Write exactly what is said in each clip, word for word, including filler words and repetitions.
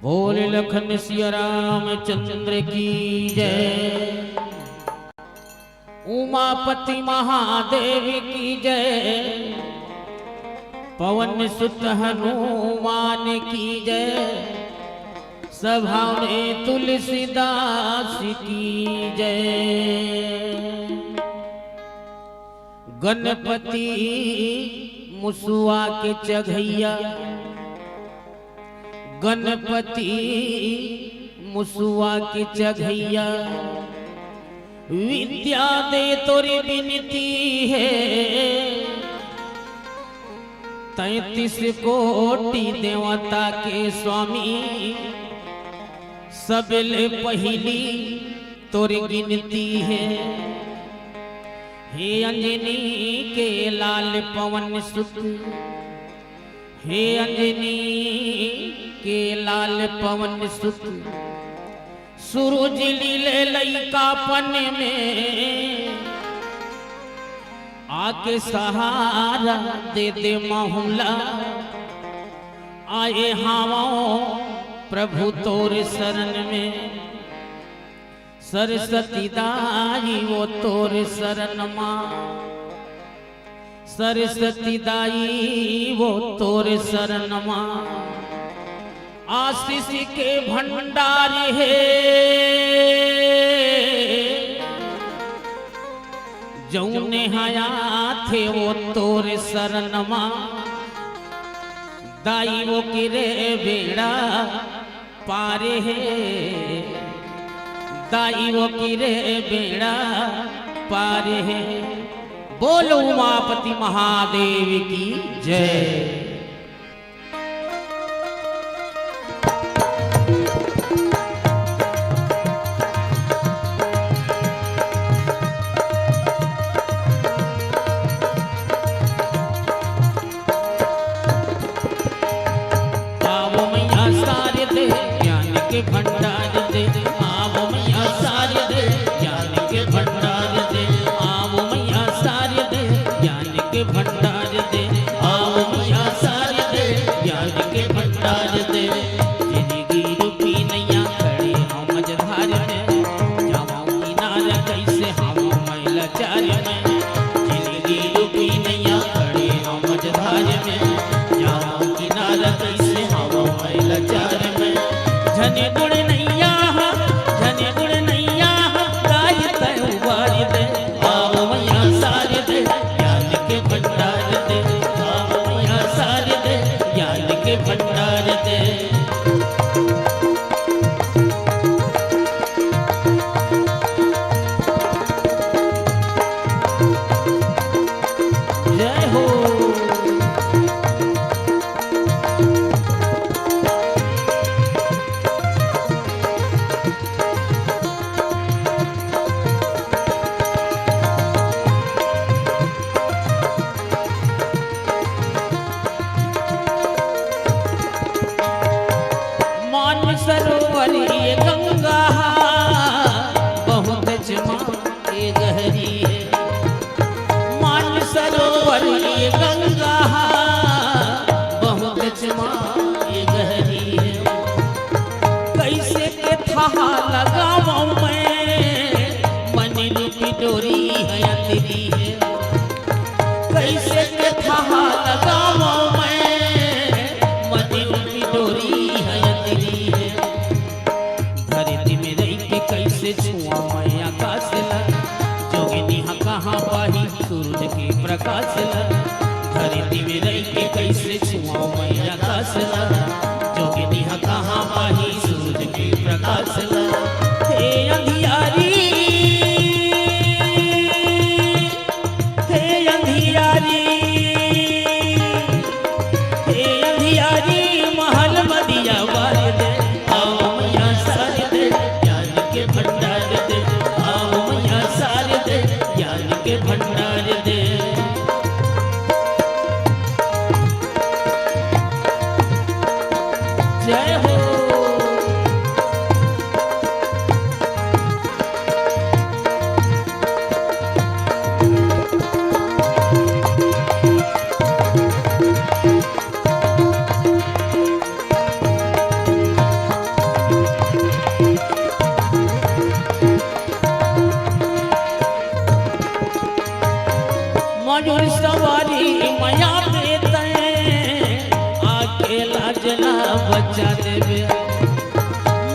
बोल लखन सिया रामचंद्र की जय, उमापति महादेव की जय, पवन सुत हनुमान की जय, सभा में तुलसीदास की जय। गणपति मुसुआ के चघैया, गणपति मुसुआ के चघैया, विद्या दे तोरी विनती हे, तैंतीस कोटि देवता के स्वामी, सबले पहिली तोरी गिनती हे। हे अंजनी के लाल पवन सुत, हे अंजनी के लाल पवन सुत, सूरज लीले लइकापन में, आके सहारा दे दे माहुला, आए हावों प्रभु तोर शरण में। सरस्वती दाई वो तोर शरण मा, सरस्वती दाई वो तोर शरण मा, आशीष के भंडार हे। जौने हया थे वो तोर शरण मा, दाई वो किरे बेड़ा पार हे, दाई वो किरे बेड़ा पार हे। बोलो उमापति महादेव की जय। आवो मैया शारदे ज्ञान के भंडार दे, आवो मैया शारदे ज्ञान के भंडार दे, आवो मैया शारदे ज्ञान के भंडार दे, आवो मैया शारदे ज्ञान के भंडार दे। जिंदगी रूपी नैया खड़े हम मझधार में, जावं किनारा कैसे हम मैला चार में। जिंदगी रूपी नैया खड़े हम मझधार में, जावं किनारा कैसे हम मैला चार में। झने गुण नैया हा, झने गुण नैया हा, गाय तय उबार दे। आवो मैया शारदे ज्ञान के भंडार दे, आवो मैया शारदे ज्ञान के भंडार दे। जय हो। मानसरोवर ये गंगा हा, बहुत चमा ये गहरी हे। मानसरोवर ये गंगा हा, बहुत चमा ये गहरी हे। कैसे के थाहा लगावं मैं, मन रूपी डोरी हे अंधेरी हे। कैसे के थाहा लगावं मैं, मन रूपी डोरी हे अंधेरी हे। धरती में रहि के कैसे छुआवं मैं आकाश ला, जोगिनी हा कहाँ पाही सूरज के प्रकाश ला। धरती में रहि के कैसे छुआवं मैं आकाश ला, जोगिनी हा कहाँ पाही सूरज के प्रकाश ला। हे अंधियारी, हे अंधियारी, हे अंधियारी महल म दिया बार दे, आवो मैया शारदे ज्ञान के भंडार दे, आवो मैया शारदे ज्ञान के भंडार दे। जय हो। बचा देबे।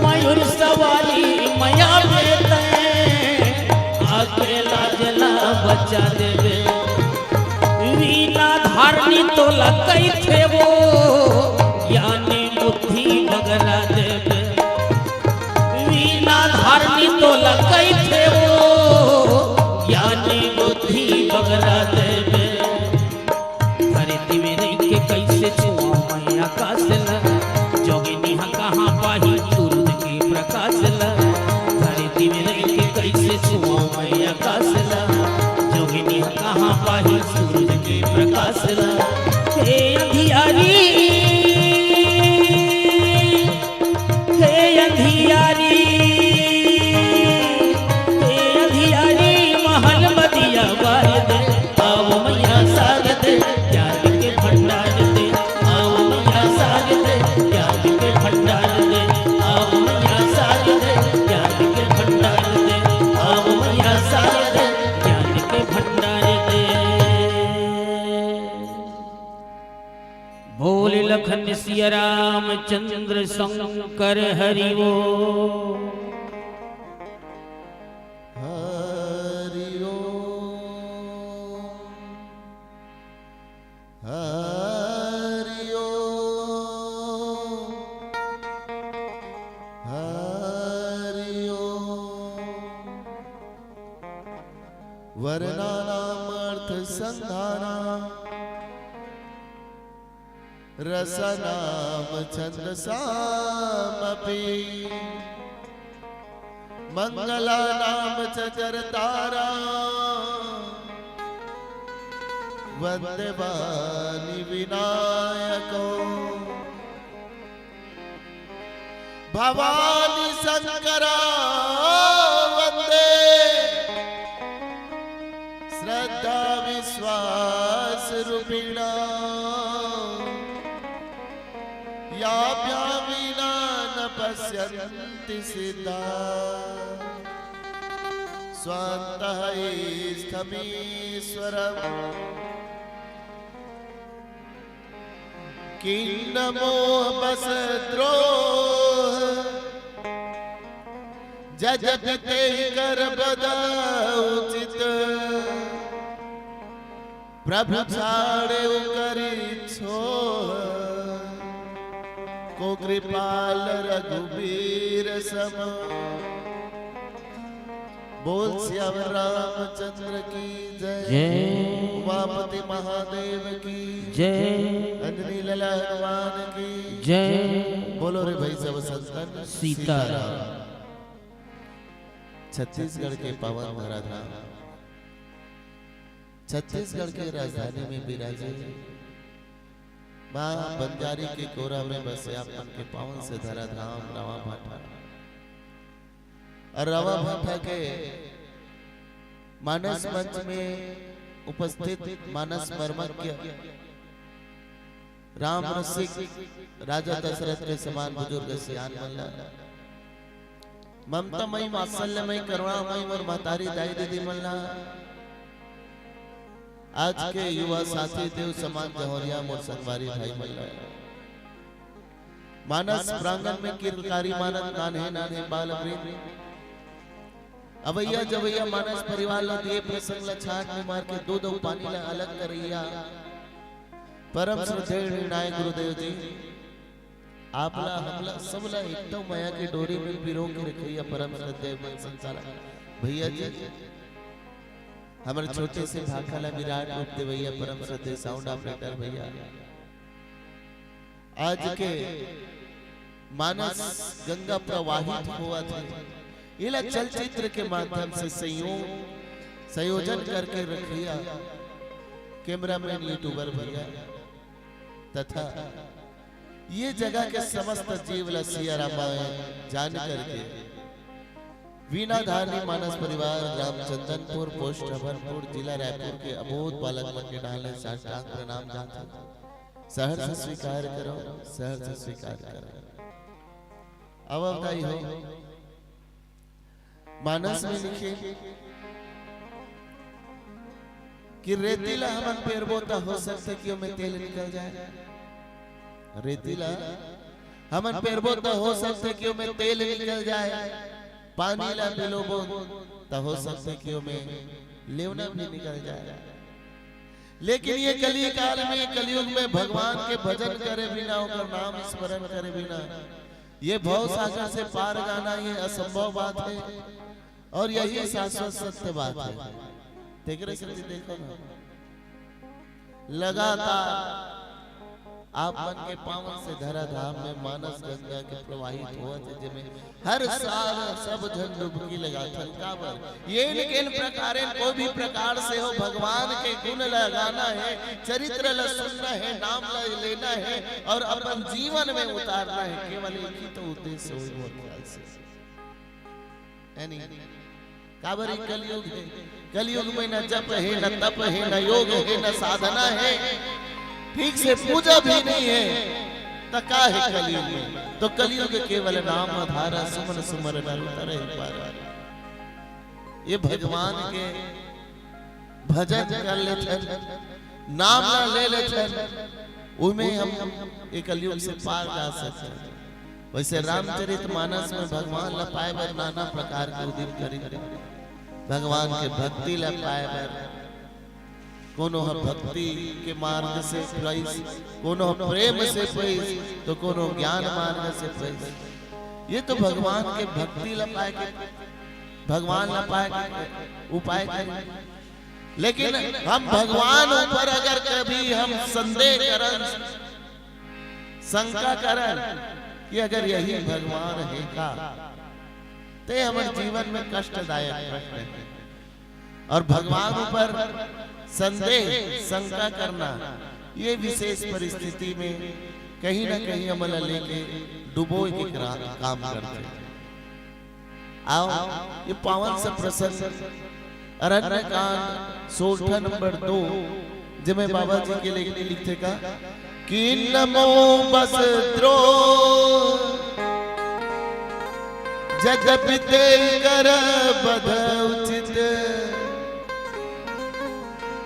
मयूर सवारी मया बेटे, आके लाज ला बचा देबे। वीणा धारनी तोला कहिथे वो, ज्ञानी बुद्धि बगरा देबे। वीणा धारनी तोला कहिथे वो, ज्ञानी बुद्धि बगरा देबे। धरती में रह के कैसे छुआ मैं आकाश ला, जोगिनी हा कहाँ पाही सूरज के प्रकाश ला। धरती में रह के कैसे छुआ मैं आकाश ला, जोगिनी हा कहाँ पाही सूरज के प्रकाश ला। हे अंधियारी, हे अंधियारी, हे अंधियारी, महल मदिया बार दे, आओ मैया सार दे, ज्ञान के भंडार दे, आओ मैया सार दे, ज्ञान के भंडार दे, आओ मैया सार दे, ज्ञान के भंडार दे, आओ मैया सार दे, ज्ञान के भंडार दे। बोल लखन सिया रामचंद्र शंकर हरि बोल। हरि ओम, हरि ओम, हरि ओम। वर्णानाम अर्थ संधानाम रसानाम छंदसामपि। मंगलानाम च कर्तारं वंदे वाणी विनायकौ। भवानी शंकरा वंदे श्रद्धा विश्वास रूपिणा। याभ्यां विना न पश्यन्ति सिद्धा स्वान्तः स्थमीश्वरम्। खिन्नमोह बस द्रोह जजत तेहि कर बदा उचित। प्रभु छाड़े करी छोह को कृपाल रघुबीर सम। बोल सियावर रामचंद्र की जय। जय। उमापति महादेव की जय। अंजनी लला हनुमान की जय। बोलो रे भाई सब संतन सीताराम। छत्तीसगढ़ के पावन धराधाम, छत्तीसगढ़ के राजधानी में विराजे माँ बंजारी के कोरा में बसे आप मन के पावन से धराधाम रावा भाटा। और रावा भाटा के मानस मंच में उपस्थित मानस मर्मज्ञ राम रसिक राजा दशरथ के समान बुजुर्ग सियान मन ला, ममता मई, वात्सल्य मई, करुणा मई मोर महतारी दाई दीदी मन ला, आज के युवा साथी देव समान जहौरिया मोर संगवारी भाई मन ला, मानस प्रांगण में किरकारी मानत नान्हे नान्हे बाल वृंद, अवैया जवैया मानस परिवार ला दिए प्रसंग ला छाट में मार के दो दो पानी ला अलग करैया परम श्रद्धेय नाय गुरुदेव जी, आप ला हमला सबला एकदम मया के डोरी में पिरो के रखैया परम श्रद्धेय मन संचालक भैया जी, हमर छोटे से भाखा ला विराट रूप देवैया परम श्रद्धेय साउंड ऑपरेटर भैया, आज के मानस गंगा प्रवाहित होवत हे, एला चलचित्र के माध्यम से संयोग, संयोजन करके रखैया कैमरामैन, यूट्यूबर भैया तथा ये जगह के समस्त जीव ला सिया रामायण जान करके वीणा धारनी मानस परिवार, ग्राम चंदनपुर, पोस्ट हबनपुर, जिला रायपुर के अबोध बालक मन के डाहन ले साष्टांग प्रणाम जाथे। सहर्ष स्वीकार करो, सहर्ष स्वीकार करो। अब बताई हो, मानस में लिखे कि रेती ला हमन पेरबो त हो सकथे कि ओमे तेल निकल जाए। रेती ला हमन पेरबो त हो सकथे कि ओमे तेल निकल जाए, पानी ला पिलोबो त हो सकथे कि ओमे लेवना भी निकल जाए। लेकिन ये कली काल में, कलयुग में भगवान के भजन करे बिना, ओकर नाम स्मरण करे बिना, ये भव सागर से पार जाना, ये असंभव बात है। और यही शाश्वत सत्य बात है। तेकरे सेती देखो ना, लगातार आप मन के पावन से धरा धाम में मानस गंगा के प्रवाहित होवत हे, जेमे हर साल सब झन डुबकी लगाथन। काबर? ये न केन प्रकारेन, कोई भी प्रकार से हो, भगवान के गुण लगाना है, चरित्र ला सुनना है, नाम ला लेना है और अपन जीवन में उतारना है। केवल एक ही तो उद्देश्य होई मोर ख्याल से। है नहीं? काबर ये कलयुग है। कलयुग में न जप है, न तप है, न योग है, न साधना है, ठीक से पूजा भी नहीं है, त का है कलयुग में? तो कलयुग केवल नाम आधारा, सुमन सुमर नर तरहि पारा। ये भगवान के भजन कर लेथन, नाम ला ले लेथन, उमे हम ये कलयुग से पार जा सकथन। वैसे रामचरित मानस में भगवान ला पाए बर नाना प्रकार के उदिम करिन। भगवान के भक्ति ला पाए बर कोनो ह भक्ति के मार्ग से पाइस, कोनो ह प्रेम से पाइस, तो कोनो ज्ञान मार्ग से पाइस। ये तो भगवान के भक्ति ला पाए के, भगवान ला पाए के उपाय करिन। लेकिन हम भगवान ऊपर अगर कभी हम संदेह करन, शंका करन कि अगर यही भगवान हे का, ते हमर जीवन में कष्टदायक प्रश्न है। और भगवान ऊपर संदेह, शंका करना, ये विशेष परिस्थिति में कहीं ना कहीं हमला लेके डुबोए के करा-, काम करथे। आओ, ये पावन से प्रसंग अरण्य कांड सोरठा नंबर दो, जेमे बाबा जी के लेख लिखथे का, "कीन्ह मोह बस द्रोह, जद्यपि तेहि कर बध उचित,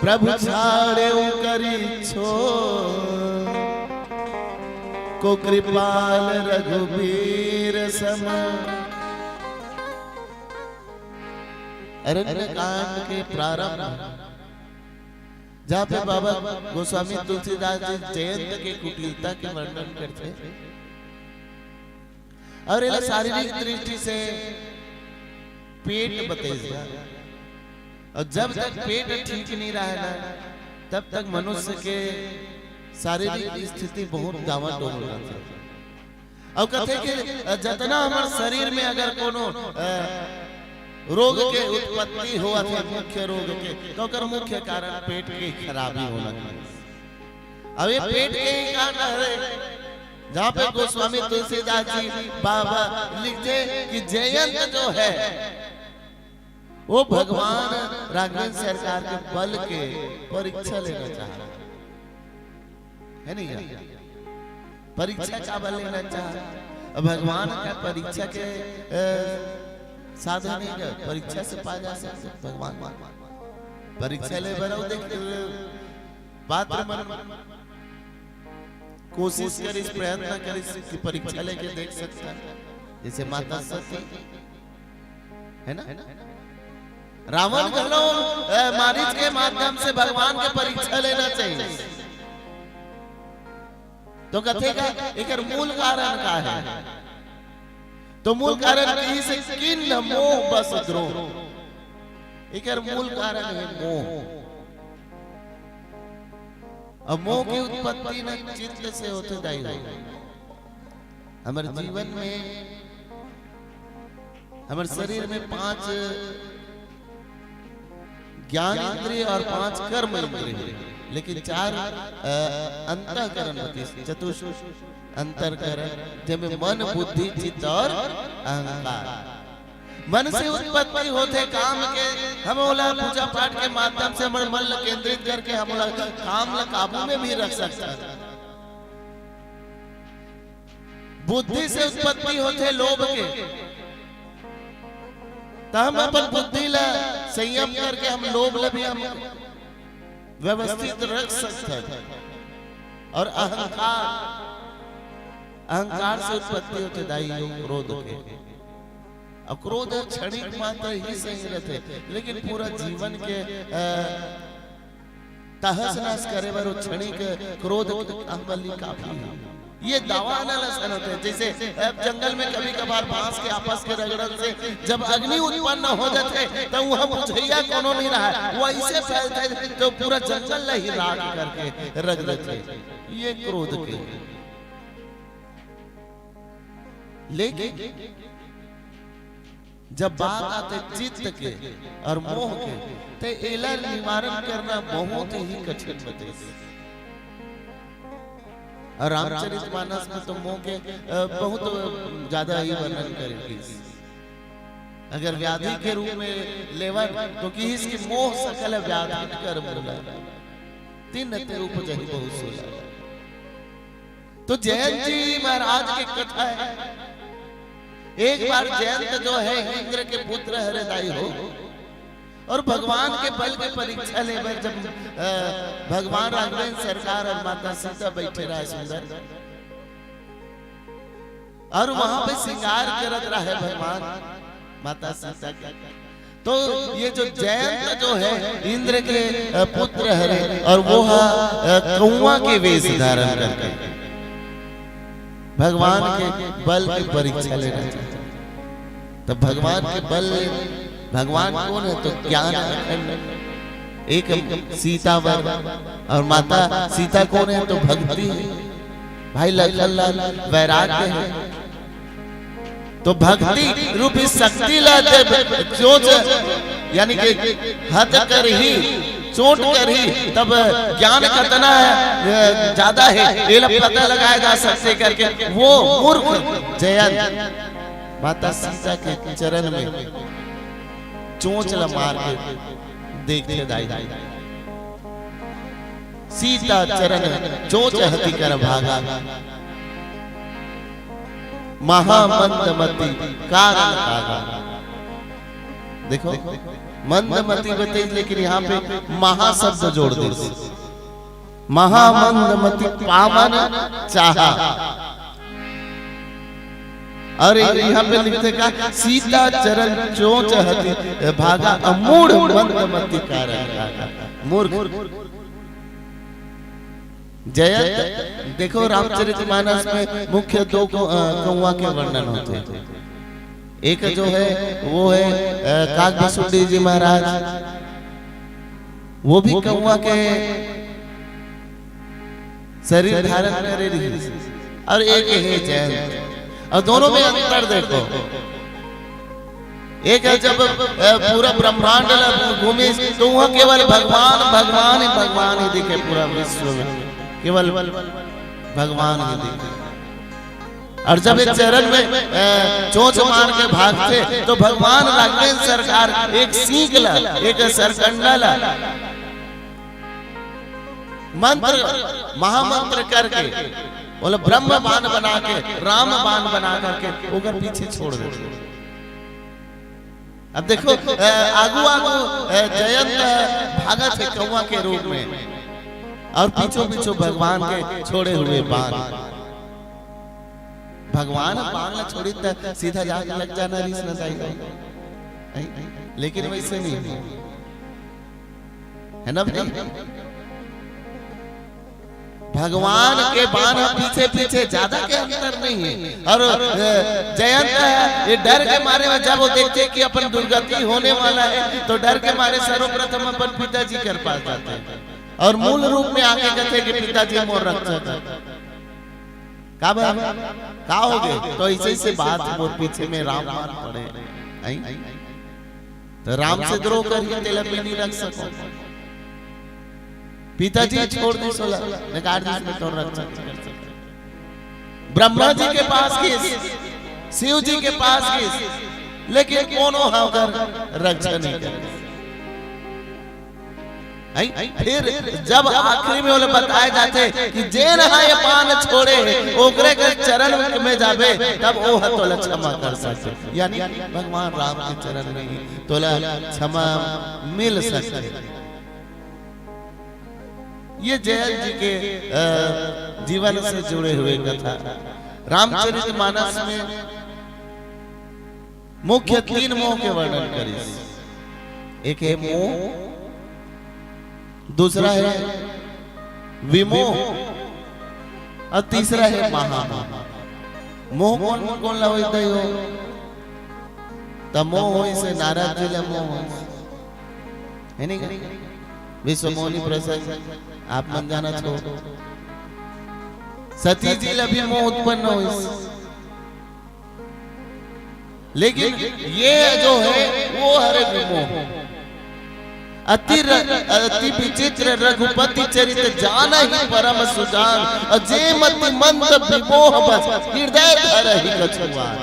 प्रभु छाड़ेउ करि छोह, को कृपाल रघुबीर सम।" अरण्य कांड के प्रारंभ, जहाँ पे बाबा गोस्वामी तुलसीदास जी जयंत के कुटिलता के वर्णन करथे, और एला शारीरिक दृष्टि से पेट बतइस बा। और जब तक पेट ठीक नहीं रहे ना, तब तक मनुष्य के शारीरिक स्थिति बहुत डावाडोल रहथे। अउ कथे कि जतना हमर शरीर में अगर कोनो, अ, रोग के उत्पत्ति होवत हे, मुख्य रोग के, तो ओकर मुख्य कारण पेट के खराबी होना हे। अब ये पेट के ही कारण हरे, जहाँ पे गोस्वामी तुलसीदास जी बाबा लिखथे कि जयंत जो है, वो भगवान राघवेंद्र सरकार के बल के परीक्षा लेना चाहत हे। है नहीं यार? परीक्षा काबर लेना चाहत? अब भगवान का परीक्षा के, अ, साधन नहीं है, परीक्षा से पा जा सकथे भगवान। परीक्षा ले बर अउ देख, पात्र मन कोशिश करिस, प्रयत्न करिस कि परीक्षा लेके देख सकथन, जैसे माता सती, है ना? रावण घलो, अ, मारीच के माध्यम से भगवान के परीक्षा लेना चाहिए। तो कथे का एकर मूल कारण का है? तो मूल कारण कहिस हे कीन्ह मोह बस द्रोह। एकर मूल कारण है मोह। अब मोह की उत्पत्ति न चित्त से होथे दाई हो। हमर जीवन में, हमर शरीर में पांच ज्ञान इंद्रिय और पांच कर्म इंद्रिय, लेकिन चार, अ, अंतःकरण होथे, चतुष्ट अंतःकरण, जेमे मन, बुद्धि, चित्त और अहंकार। मन से उत्पत्ति होथे काम के, हम ओला पूजा पाठ के माध्यम से हमर मन ला केंद्रित करके हम ओला काम ला काबू में भी रख सकथन। बुद्धि से उत्पत्ति होथे लोभ के, त हम अपन बुद्धि ला संयम करके हम लोभ ला भी हम व्यवस्थित रख सकथन। और अहंकार, अहंकार से उत्पत्ति होथे दाई, यो क्रोध के। अब क्रोध क्षणिक मात्र ही सही रहथे, लेकिन पूरा जीवन के, अ, तहस नहस करे बर वो क्षणिक क्रोध के अमली काफी हे। ये दवा न ल सनत हे। जैसे, अ, जंगल में कभी कभार बांस के आपस के रगड़न से जब अग्नि उत्पन्न हो जाथे, त वहां बुझइया कोनो नहीं रहा, वो ऐसे फैलथे तो पूरा जंगल ल ही राख करके रख देथे। ये क्रोध के। लेकिन जब बात आथे चित्त के और मोह के, त एला निवारण करना बहुत ही कठिन बते। और रामचरितमानस में तो मोह के, अ, बहुत ज्यादा ही वर्णन करे गिस। अगर व्याधि के रूप में लेवन, तो किहिस कि मोह सकल व्याधि कर मूला, तिनते उपजहि बहु सूला। तो जयंत जी महाराज के कथा हे। एक बार जयंत जो हे इंद्र के पुत्र हरे दाई हो, और भगवान के बल के परीक्षा ले बर जब, अ, भगवान राघवेंद्र सरकार और माता सीता बैठे रहे सुंदर, और वहां पे श्रृंगार करत रहे भगवान माता सीता के। तो ये जो जयंत जो हे इंद्र के, अ, पुत्र हरे, और वो हा, अ, कौआ के वेश धारण करके भगवान के बल के परीक्षा लेना चाहथे। तो भगवान के बल, भगवान कौन हे? तो ज्ञान अखंड, एक सीता वर, और माता सीता कौन हे? तो भक्ति हे। भाई लखन लाल वैराग्य हे। तो भक्ति रूपी शक्ति ला जब चोट, यानी कि हत करही, चोट करही, तब ज्ञान कतना हे, ज्यादा हे, एला पता लगाए जा सकथे करके वो मूर्ख जयंत माता सीता के चरण में चोंच ला मार के देखथे दाई। सीता चरण चोंच हति कर भागा, महामंदमति कारण कागा। देखो, मंदमति बताइस, लेकिन यहाँ पे महा शब्द जोड़ दे, महामंदमति पावन चाहा। और यहाँ पे लिखथे का, सीता चरण चोंच हति भागा, अमूढ़ मंदमति कारण कागा। मूर्ख जयंत। देखो, रामचरितमानस में मुख्य दो को, अ, कौआ के वर्णन होथे। एक जो हे, वो हे, अ, काकभुसुंडी जी महाराज, वो भी कौआ के शरीर धारण करे रहिस, और एक हे जयंत, और दोनों में अंतर देखो। एक हे जब, अ, पूरा ब्रह्मांड ल घूमिस, तो वहां केवल भगवान, भगवान ही भगवान ही दिखे पूरा विश्व में, केवल भगवान ही दिखे। और जब ये चरण में, अ, चोंच मार के भागथे, तो भगवान राघवेंद्र सरकार एक सींग ला, एक सरकंडा ला, मंत्र, महामंत्र करके, बोले, ब्रह्म बाण बना के, राम बाण बना करके ओकर पीछे छोड़ देथे। अब देखो, अ, आगू आगू, अ, जयंत भागत हे कौआ के रूप में, और पीछू पीछू भगवान के छोड़े हुए बाण। भगवान बाण ला छोड़ी त सीधा जाके लग जाना रहिस न दाई। नहीं, लेकिन वैसे नहीं हुआ। है ना भाई? भगवान के बाण ह पीछे पीछे, ज्यादा के अंतर नहीं है। और, अ, जयंत है, ये डर के मारे में जब वो देखते हैं कि अपन दुर्गति होने वाला है, तो डर के मारे सर्वप्रथम अपन पिताजी के पास जाते हैं और मूल रूप में आके कहते हैं कि पिताजी मोर रक्षक है। का बा? का हो गए? तो ऐसे ऐसे बात, मोर पीछे में राम बाण पड़े। आई? तो राम से द्रोह करिए, तेला भी नहीं रख सको। पिताजी छोड़ दे सोला, नकार दे इसमें तो रख सको। ब्रह्मा जी के पास गिस, शिव जी के पास गिस, लेकिन कोनो हा ओकर रक्षा नहीं करे। हैं? फिर जब आखिरी में ओला बताए जाथे कि जेन हा ये बाण छोड़े हे, ओकरे के चरण में जाबे, तब ओ ह तोला क्षमा कर सकथे। यानी भगवान राम के चरण में ही तोला क्षमा मिल सकथे। ये जयंत जी के, अ, जीवन से जुड़े हुए कथा। रामचरित मानस में मुख्य तीन मोह के वर्णन करिस। एक हे मोह, दूसरा हे विमोह अउ तीसरा हे महामोह। मोह कोन कोन ला होइस दाई हो? त मोह होइस हे नारद जी ला मोह होइस, हे नहीं का? विश्वमोहिनी प्रसंग आप मन जानत हो। सती जी ला भी मोह उत्पन्न होइस, लेकिन ये जो हे वो हरे विमोह। अति र-, अति विचित्र रघुपति चरित जानहि परम सुजान, अउ जे मति मंद विमोह बस हृदय धरहि कछुआन।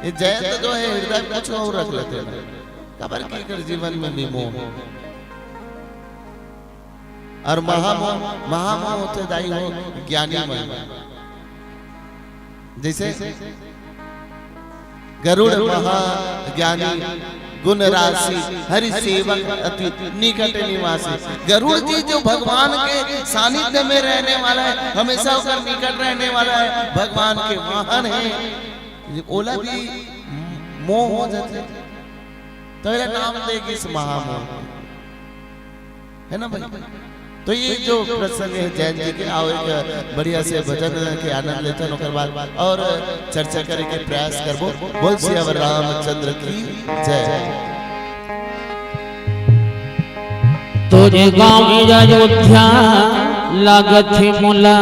ये जयंत जो हे हृदय में कुछ अउ रख लेथे, काबर कि एकर जीवन में विमोह। अउ महामोह, महामोह होथे दाई हो ज्ञानी मन। जइसे गरुड़ महाज्ञानी गुण राशि हरि सेवक अति निकट निवासी। गरुड़ जी जो भगवान के सानिध्य में रहने वाला हे, हमेशा ओकर निकट रहने वाला हे, भगवान के वाहन हे, ओला भी मोह हो जाथे, त एला नाम दे गिस महामोह। हे ना भाई? तो ये जो प्रसंग हे जयंत जी के, आओ एक बढ़िया से भजन के आनंद लेथन, ओकर बाद अउ चर्चा करे के प्रयास करबो। बोल सियावर रामचंद्र की जय। तोरे गाँव अयोध्या लागत हे मोला,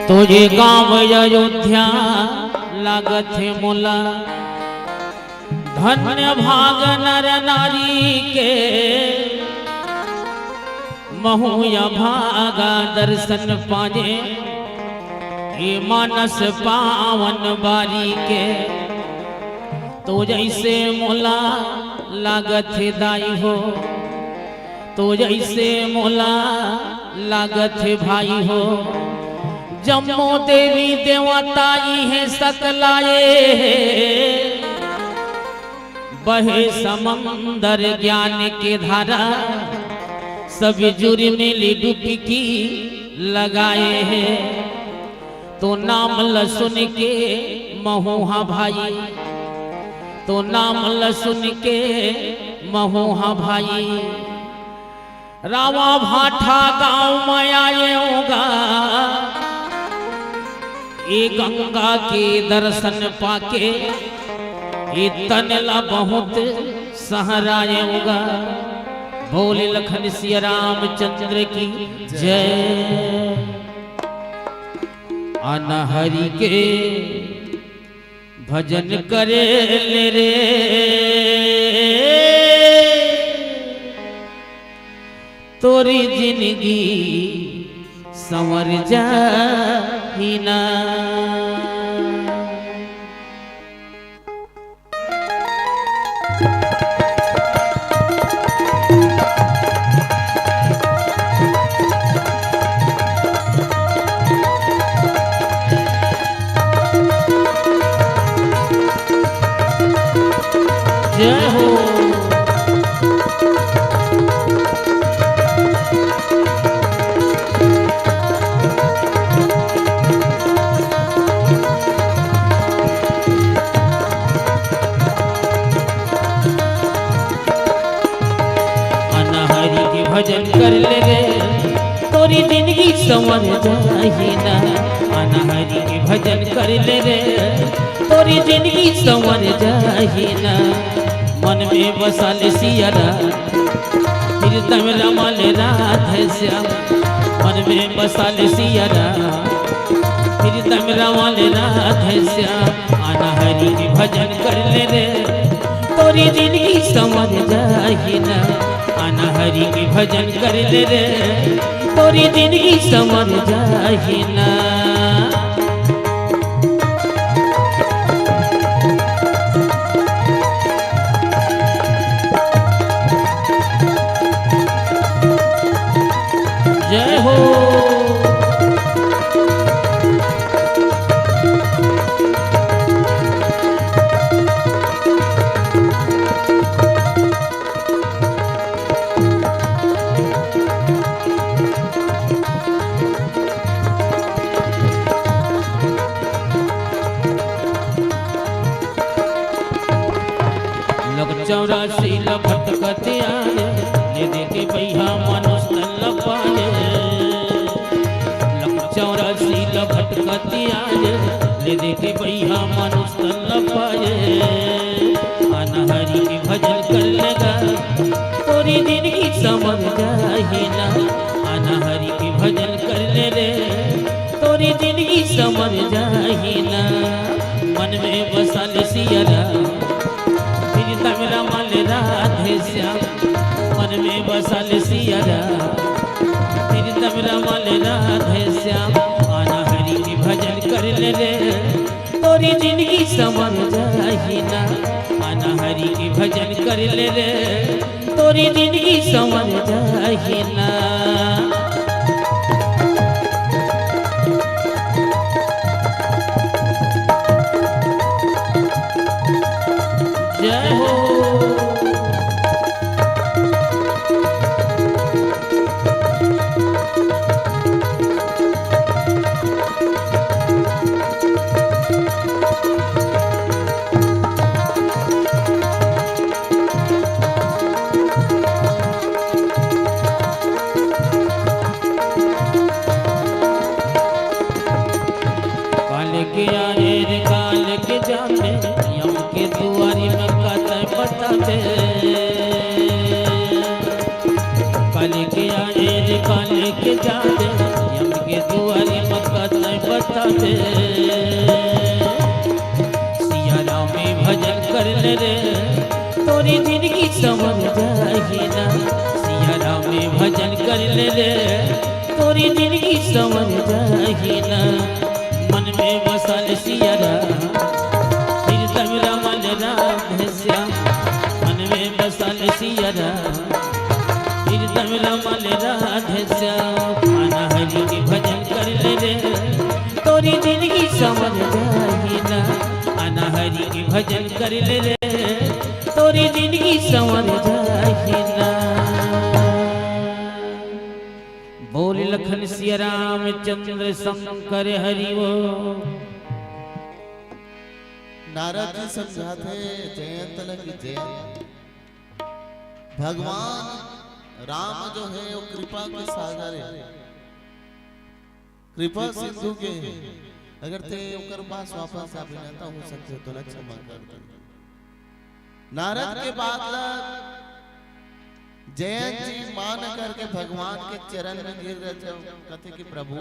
तोरे गाँव अयोध्या लागत हे मोला। धन्य भाग नर नारी के, महूँ अभागा दर्शन पाए, ए मानस पावन बारी के। तो जइसे मोला लागत हे दाई हो, तो जइसे मोला लागत हे भाई हो, जम्मो देवी देवता इहें सकलाए हे। बहे समंदर ज्ञान के धारा, सब जुर मिली डुबकी लगाए हे। तो नाम ल सुन के महूँ हा भाई, तो नाम ल सुन के महूँ हा भाई। रावा भाठा गाँव में आएंव गा, ए गंगा के दर्शन पाके, ए तन ला बहुत सहराएंव गा। बोले लखन सिया रामचंद्र की जय। अनहरि के भजन करे ले रे, तोरी जिनगी संवर जाही ना। जय हो। अनहरि के भजन कर ले रे, तोरी जिनगी संवर जाही ना। अनहरि के भजन कर ले रे, तोरी जिनगी संवर जाही ना। मन में बसा ले सिया राम, प्रीतम रमा ले राधे श्याम। मन में बसा ले सिया राम, प्रीतम रमा ले राधे श्याम। अनहरि के भजन कर ले रे, तोरी जिनगी संवर जाही ना। अनहरि के भजन कर ले रे, तोरी जिनगी संवर जाही ना। जय हो। ले देखे भैया मानुष तन न पाए। आना हरि के भजन कर लेगा, तोरी जिंदगी समझ जाही ना। आना हरि के भजन कर ले रे, तोरी जिंदगी समझ जाही ना। मन में बसा ले सिया राम, फिर तमरा मल राधे श्याम। मन में बसा ले सिया राम, फिर तमरा मल राधे श्याम। आना हरि के भजन कर ले रे, तोरी जिंदगी समझ जाही ना। आना हरि के भजन कर ले रे, तोरी जिंदगी समझ जाही ना। जय हो। काल के आए रे काल के जाते, यम के दुआरी में कतई बताते। काल के आए रे काल के जाते, यम के दुआरी में कतई बताते। सिया राम में भजन कर ले रे, तोरी जिंदगी समझ जाही ना। सिया राम में भजन कर ले रे, तोरी जिंदगी समझ जाही ना। मन में बसा ले सिया राम, फिर तमरा मल राधे श्याम। मन में बसा ले सिया राम, फिर तमरा मल राधे श्याम। आना हरि के भजन कर ले रे, तोरी जिंदगी समझ जाही ना। आना हरि के भजन कर ले रे, तोरी जिंदगी संवर जाही ना। बोल लखन सिया रामचंद्र शंकर हरि बोल। नारद जी समझाथे जयंत लगी जयंत। भगवान राम जो है वो कृपा के सागर है। कृपा सिंधु के अगर ते ओकर पास वापस जाबे ना, त हो सकथे तोला क्षमा कर दे। नारद के बात ला जयंत जी मान करके भगवान के चरण में गिर रहथे, कथे कि प्रभु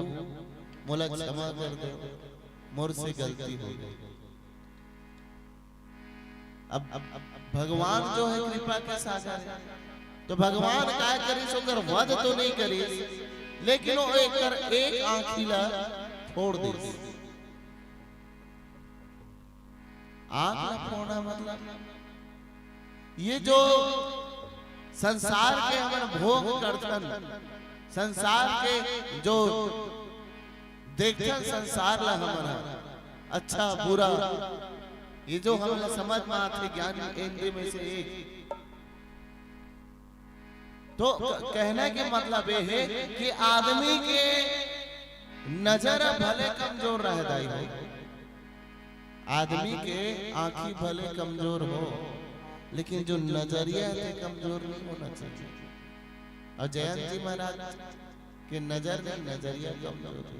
मोला क्षमा कर दे, मोर से गलती हो गई। अब, अब, अब भगवान जो है कृपा के सागर है, तो भगवान काय करिस, ओकर वध तो नहीं करिस, लेकिन वो एकर एक आँखी ला फोड़ दिस। आँख ला फोड़ना मतलब ये जो संसार के हमन भोग करथन, संसार के जो देखथन, संसार ला हमन ह अच्छा बुरा, ये जो हमन ला समझ में आथे, ज्ञान इंद्रिय में से एक। तो क-, कहने के मतलब ये है कि आदमी के नजर भले कमजोर रह दाई हो, आदमी के आँखी भले कमजोर हो, लेकिन जो नजरिया है, ते कमजोर नहीं होना चाहिए। और जयंत जी महाराज के नजर नहीं, नजरिया कमजोर हो।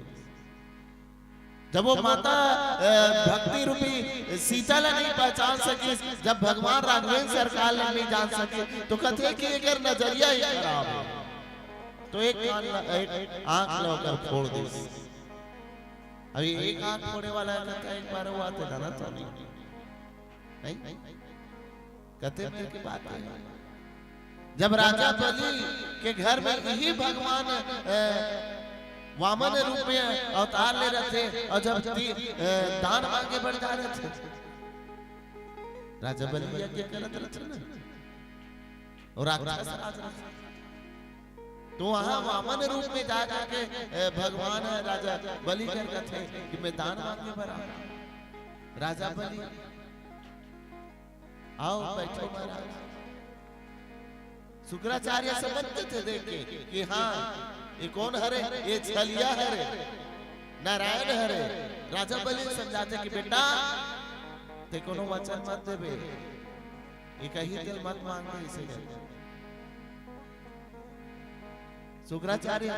जब वो माता, अ, भक्ति रूपी सीता ला नहीं पहचान सकिस, जब भगवान राघवेंद्र सरकार ला नहीं जान सकिस, तो कथे कि एकर नजरिया ही खराब है। तो एक कान ला, एक आँख ला ओकर फोड़ दिस। अभी एक आँख फोड़े वाला है, कथे एक बार हुआ तो डरा तो नहीं। नहीं? कते मेर के बात है। जब राजा बलि के घर में यही भगवान, अ, वामन रूप में अवतार ले रहथे और जब ती-, अ, दान मांगे बर जा रहथे, राजा बलि यज्ञ करत रहथे ना, और राक्षस राज रहथे। तो वहां वामन रूप में जा करके, अ, भगवान राजा बलि कर कहथे कि मैं दान मांगे बर आया। राजा बलि आओ, बैठो महाराज। शुक्राचार्य समझते थे देख के कि हाँ, ये कौन हरे? ये छलिया हरे, नारायण हरे। राजा बलि समझाथे कि बेटा, ते कोनो वचन मत देबे, ये कही तेल मत मांगे इसे। शुक्राचार्य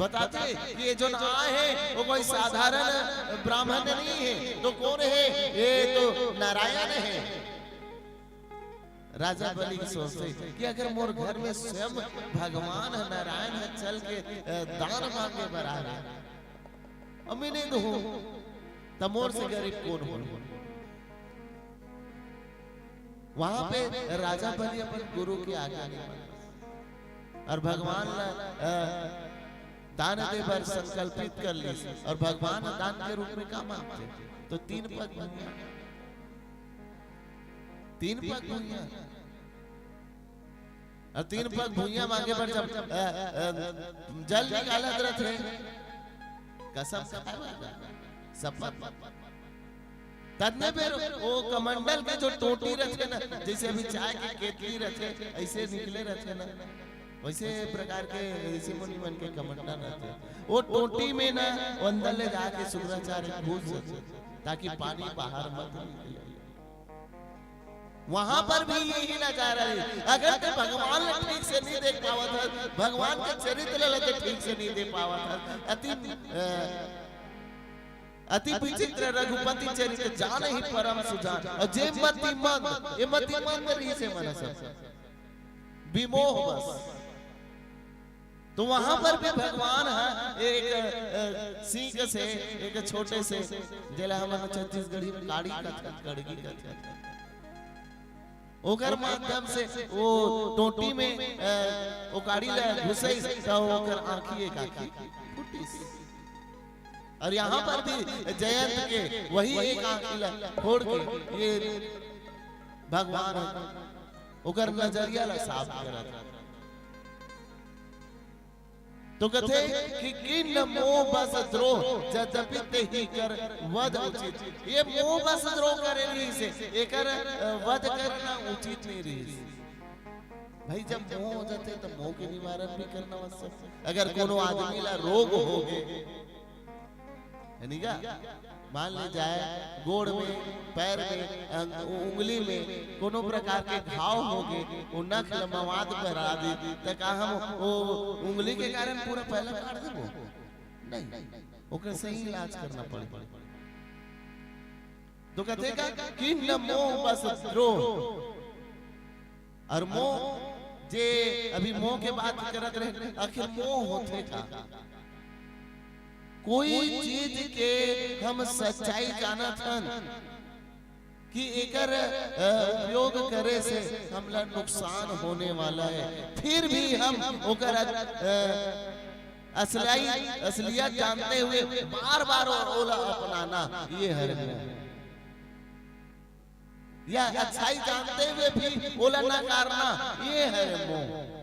बताथे कि ये जो आए हे, वो कोई साधारण ब्राह्मण नहीं हे, तो कौन हे? ये तो नारायण हे। राजा बलि सोचथे कि अगर मोर घर में स्वयं भगवान ह, नारायण ह चल के, अ, दान मांगे बर आवे, अउ मैं नहीं दूं, त मोर से गरीब कौन होही? वहां पे राजा बलि अपन गुरु के आज्ञा नहीं मानस अउ भगवान ला, अ, दान दे बर संकल्पित कर लिस अउ भगवान दान के रूप में का मांगथे? तो तीन पग भुइयां, तीन पग भुइयां। अउ तीन पग भुइयां मांगे बर जब, अ, अ, जल निकालत रथे, कसम खाए वाला, शपथ। ततने बेर वो कमंडल के जो टोंटी रथे ना, जैसे अभी चाय के केतली रथे, ऐसे निकले रथे ना, वैसे प्रकार के ऋषि मुनि मन के कमंडल रथे। वो टोंटी में ना, वो अंदर ले जाके शुक्राचार्य घुस जाथे, ताकि पानी बाहर मत निकले। वहां पर भी यही नजारा हे। अगर ते भगवान ला ठीक से नहीं देख पावत हस, भगवान के चरित्र ला ते ठीक से नहीं देख पावत हस, अति, अ, अति विचित्र रघुपति चरित्र, जानहि परम सुजान। अउ जे मतिमंद, ये मतिमंद रहिस हे मन सब, विमोह बस। तो वहां पर भी भगवान ह एक, अ, सींग से, एक छोटे से, जेला हमन छत्तीसगढ़ी में काड़ी कथन, कड़गी कथन, ओकर माध्यम से वो टोंटी में, अ, वो काड़ी ला घुसइस, त ओकर आंखी, एक आंखी फूटिस। अउ यहां पर भी जयंत के वही एक आंखी ला फोड़ के ये भगवान ह ओकर नजरिया ला साफ करत हे। तो कथे कि किन्न मोह बस द्रोह, जद्यपि तेहि कर वध उचित। ये मोह बस द्रोह करे रहिस हे, एकर, अ, वध करना उचित नहीं रहिस। भाई, जब मोह हो जाथे, तो मोह के निवारण भी करना आवश्यक हे। अगर कोनो आदमी ला रोग होगे, हे नी का? मान ले जाए, गोड़ में, पैर में, अंग-, उंगली में कोनो प्रकार के घाव होगे, वो नख ल मवाद भरा दी, त का हम वो उंगली के कारण पूरा पैला काट देबो? नहीं, ओकर सही इलाज करना पड़ही। तो कथे का किन्न मोह बस द्रोह। अउ मोह, जे अभी मोह के बात करत रहे, आखिर मोह होथे का? कोई चीज के हम सच्चाई जानत हन कि एकर, अ, उपयोग करे से हमला नुकसान होने वाला हे, फिर भी हम ओकर, अ, असलियत, असलियत जानते हुए बार-बार ओ-, ओला अपनाना, ये हरे मोह। या अच्छाई जानते हुए भी ओला नकारना, ये हरे मोह।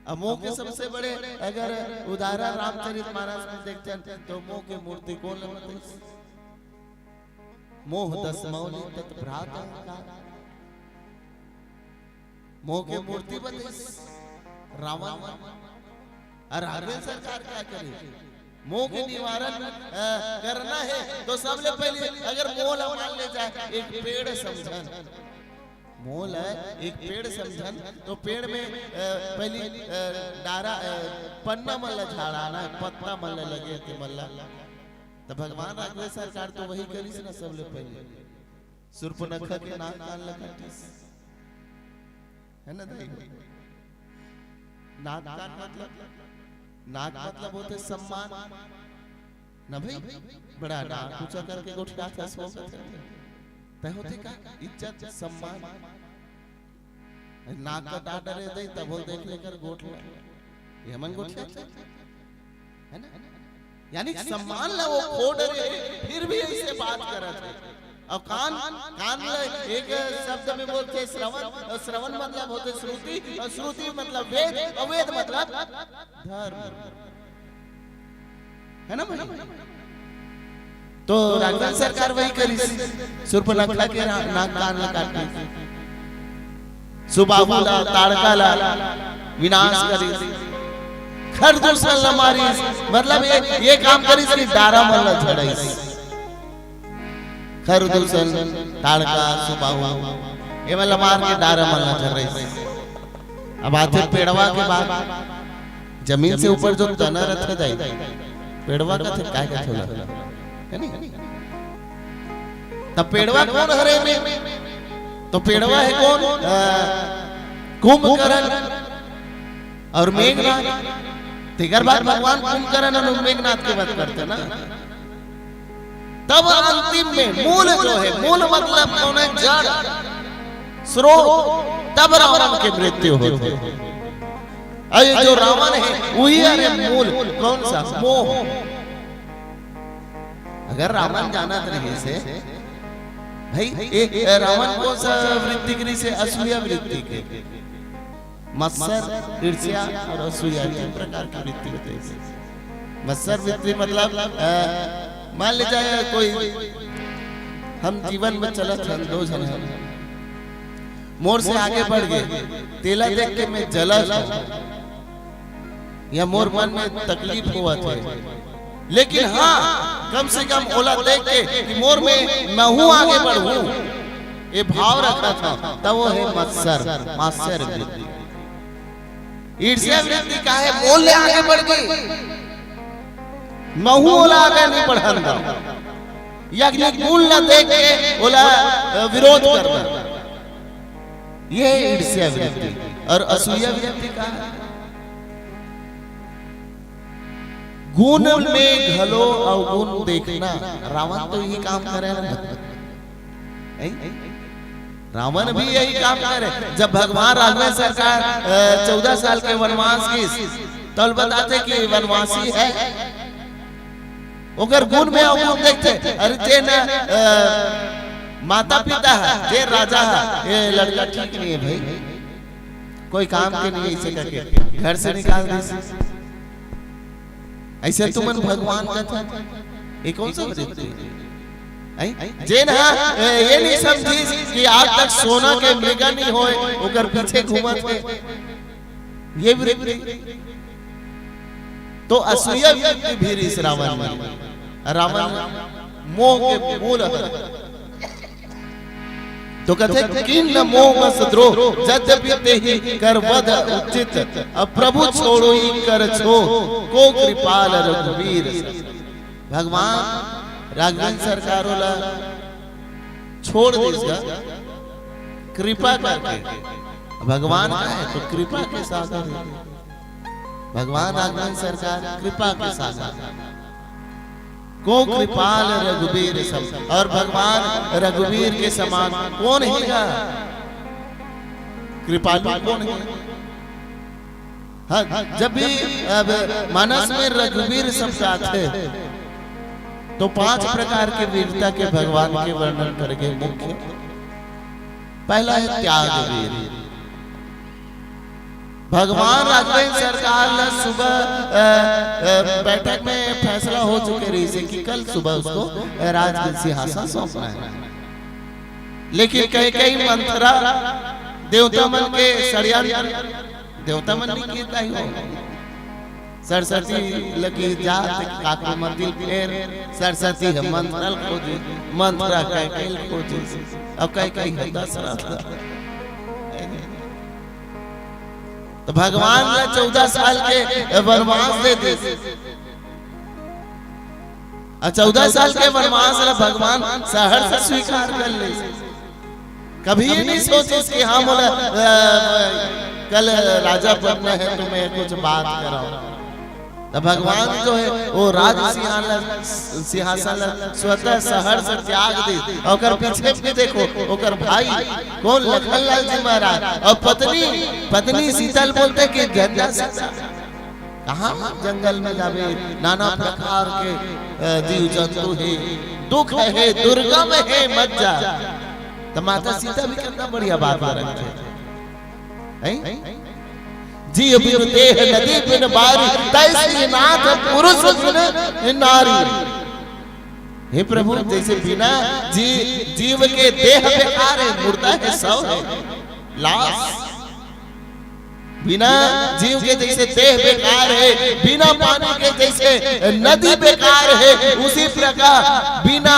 अब मोह के सबसे बड़े अगर उदाहरण रामचरित मानस में देखथन, तो मोह के मूर्ति कोन ल बतइस? मोह दस मौलि तत भ्रात अहंकार। मोह के मूर्ति बतइस रावण। अउ राघवेंद्र सरकार का करे? मोह के निवारण, अ, करना हे, तो सबले पहले अगर मोह ला मान ले जाए, एक पेड़ समझन, मोह ला एक पेड़ समझन, तो पेड़ में, अ, पहली, अ, डारा, अ, पन्ना मन ला झाड़ाना हे, पत्ता मन ला लगे हे ते मन ला। त भगवान राघवेंद्र सरकार तो वही करिस ना सबले पहले। सूर्पनखा के नाक कान ला काटिस, हे ना दाई? नाक कान मतलब, नाक मतलब होथे सम्मान ना भाई, बड़ा नाक ऊंचा करके गोठियाथस, वो तय होथे का? इज्जत, सम्मान। नाक कटा डरे दे, तभो देख ले एकर गोठ ला। ये मन गोठियाथे, हे ना? यानी सम्मान ला वो खो डरे, फिर भी ऐसे बात करत हे। अउ कान, कान ला एक शब्द में बोलथे श्रवण, अउ श्रवण मतलब होथे श्रुति, अउ श्रुति मतलब वेद, अउ वेद मतलब धर्म। हे ना भाई? तो राघवेंद्र सरकार वही करिस, सूर्पनखा के ना-, नाक कान ला काट दिस, सुबाहु ला, ताड़का ला विनाश करिस, खरदूषण ला मारिस, मतलब ये, ये काम करिस कि डारा मन ला झड़ाइस। खरदूषण, ताड़का, सुबाहु, ये मन ला मार के डारा मन ला झड़ाइस। अब आथे पेड़वा के बात। जमीन से ऊपर जो तना रथे दाई, पेड़वा कथे, काय कथे ओला? है नी? त पेड़वा कोन हरे में? तो पेड़वा हे कोन? अ, कुंभकर्ण अउ मेघनाथ। तेकर बाद भगवान कुंभकर्ण अउ मेघनाथ के बात करथे ना। तब अंतिम में मूल जो हे, मूल मतलब कोन हे? जड़, स्रोत, तब रावण के मृत्यु होथे। अउ ये जो रावण हे, उही हरे मूल। कोन सा? मोह। अगर रावण जानत रहिसे, भाई, ए, ए, रावण कोन सा वृत्ति के रहिसे? असूया वृत्ति के। मत्सर, ईर्ष्या अउ असूया, तीन प्रकार के वृत्ति होथे। मत्सर वृत्ति मतलब, अ, मान ले जाए कोई, हम जीवन में चलत हन, दो झन हन, मोर से आगे बढ़ गे, तेला देख के मैं जलत हूँ, या मोर मन में तकलीफ होवत हे, लेकिन हाँ, कम से कम ओला देख के कि मोर में, महूँ आगे बढ़ूँ, ये भाव रखत हूँ, तब वो हे मत्सर, मात्सर्य वृत्ति। ईर्ष्या वृत्ति का हे? मोर ले आगे बढ़ गे, महूँ ओला आगे नहीं बढ़न दँव, यानी गुण ला देख के ओला, अ, विरोध करना, ये ईर्ष्या वृत्ति। अउ असूया वृत्ति का हे? गुण में घलो अवगुण देखना। रावण तो यही काम करे ना, नहीं? रावण भी यही काम करे। जब भगवान राघवेंद्र सरकार, अ, चौदह साल के वनवास गिस, त ओला बताथे कि वनवासी हे, ओकर गुण में अवगुण देखथे। अरे जेन, अ, माता पिता हे, जेन राजा हे, ये लड़का ठीक नहीं हे भाई, कोई काम के नहीं हे, अइसे करके घर से निकाल दिस। अइसे तुमन भगवान कथे, ये कोन सा वृत्ति हे? हैं? जेन हा, ए, ये नहीं समझिस कि आज तक सोना के मृगा नहीं होय, ओकर पीछे घूमत हे, ये वृत्ति। तो असूया वृत्ति भी रहिस रावण में। रावण मोह के मूल हे। तो कथे, "किन न मोह मस द्रोह, जद्यपि तेहि कर वध उचित, अब प्रभु छोड़ोई कर छोह, को कृपाल रघुवीर।" भगवान राघवेंद्र सरकार ओला छोड़ दिस गा, कृपा करके। भगवान का हे तो कृपा के सागर हे। भगवान राघवेंद्र सरकार कृपा के सागर। को कृपाल रघुबीर सम, अउ भगवान रघुबीर के समान कोन हे गा? कृपालु कोन हे? हाँ, जब भी अब मानस में रघुबीर शब्द आथे, तो पांच प्रकार के वीरता के भगवान के वर्णन करके मुख्य, पहला हे त्यागवीर। भगवान राघवेंद्र सरकार ला सुबह, अ, अ, बैठक में फैसला हो चुके रहिसे कि कल सुबह उसको, अ, राज सिंहासन सौंपना हे। लेकिन कैकेयी मंथरा देवता मन के षड्यंत्र, देवता मन नहीं कीता ही हो। सरस्वती लगी जात काको मंदिर फेर, सरस्वती हे मंथरा ल खोजे, मंथरा कैकेयी ल खोजे, अउ कैकेयी हे दशरथ। तो भगवान ला चौदह साल के वनवास दे दिस। अउ चौदह साल के वनवास ला भगवान सहर्ष स्वीकार कर ले। कभी ये नहीं सोचिस कि हाँ, मोला, अ, कल राजा बनना हे तो मैं कुछ बात करँव। त भगवान जो हे, वो राज सिंहासन, सिंहासन ला स्वतः सहर्ष त्याग दिस। ओकर पीछे भी देखो, ओकर भाई कोन, लखन लाल जी महाराज, अउ पत्नी, पत्नी सीता ल बोलथे कि जंगल से, कहाँ जंगल में जाबे, नाना प्रकार के, अ, जीव जंतु हे, दुख हे, दुर्गम हे, मत जा। त माता सीता भी कितना बढ़िया बात ला रखथे, हैं? जीव बिनु देह नदी बिनु बारी, तैसी नाथ पुरुष बिनु नारी। हे प्रभु, जैसे बिना जी-, जीव के देह बेकार हे, मुर्दा हे, शव हे, लाश। बिना जीव के जैसे देह बेकार हे, बिना पानी के जैसे नदी बेकार हे, उसी प्रकार बिना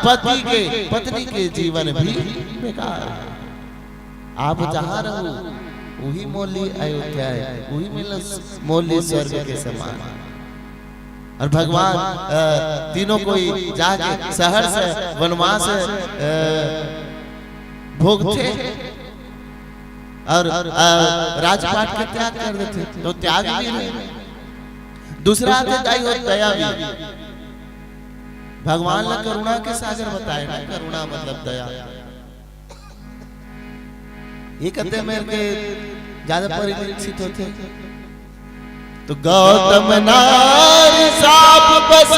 पति के, पत्नी के जीवन भी बेकार हे। आप जहाँ रहो, उही मोर लिए अयोध्या हे, उही मिल मोर लिए स्वर्ग के समान। और भगवान, अ, तीनों कोई जाके शहर से वनवास, अ, भोगथे और, अ, राजपाट के त्याग कर देथे, तो त्याग भी हे। दूसरा आथे दाई हो दया भी। भगवान ला करुणा के सागर बताए ना, करुणा मतलब दया। ये कते मेर के ज्यादा परिलक्षित होथे। तो गौतम नारी साप बस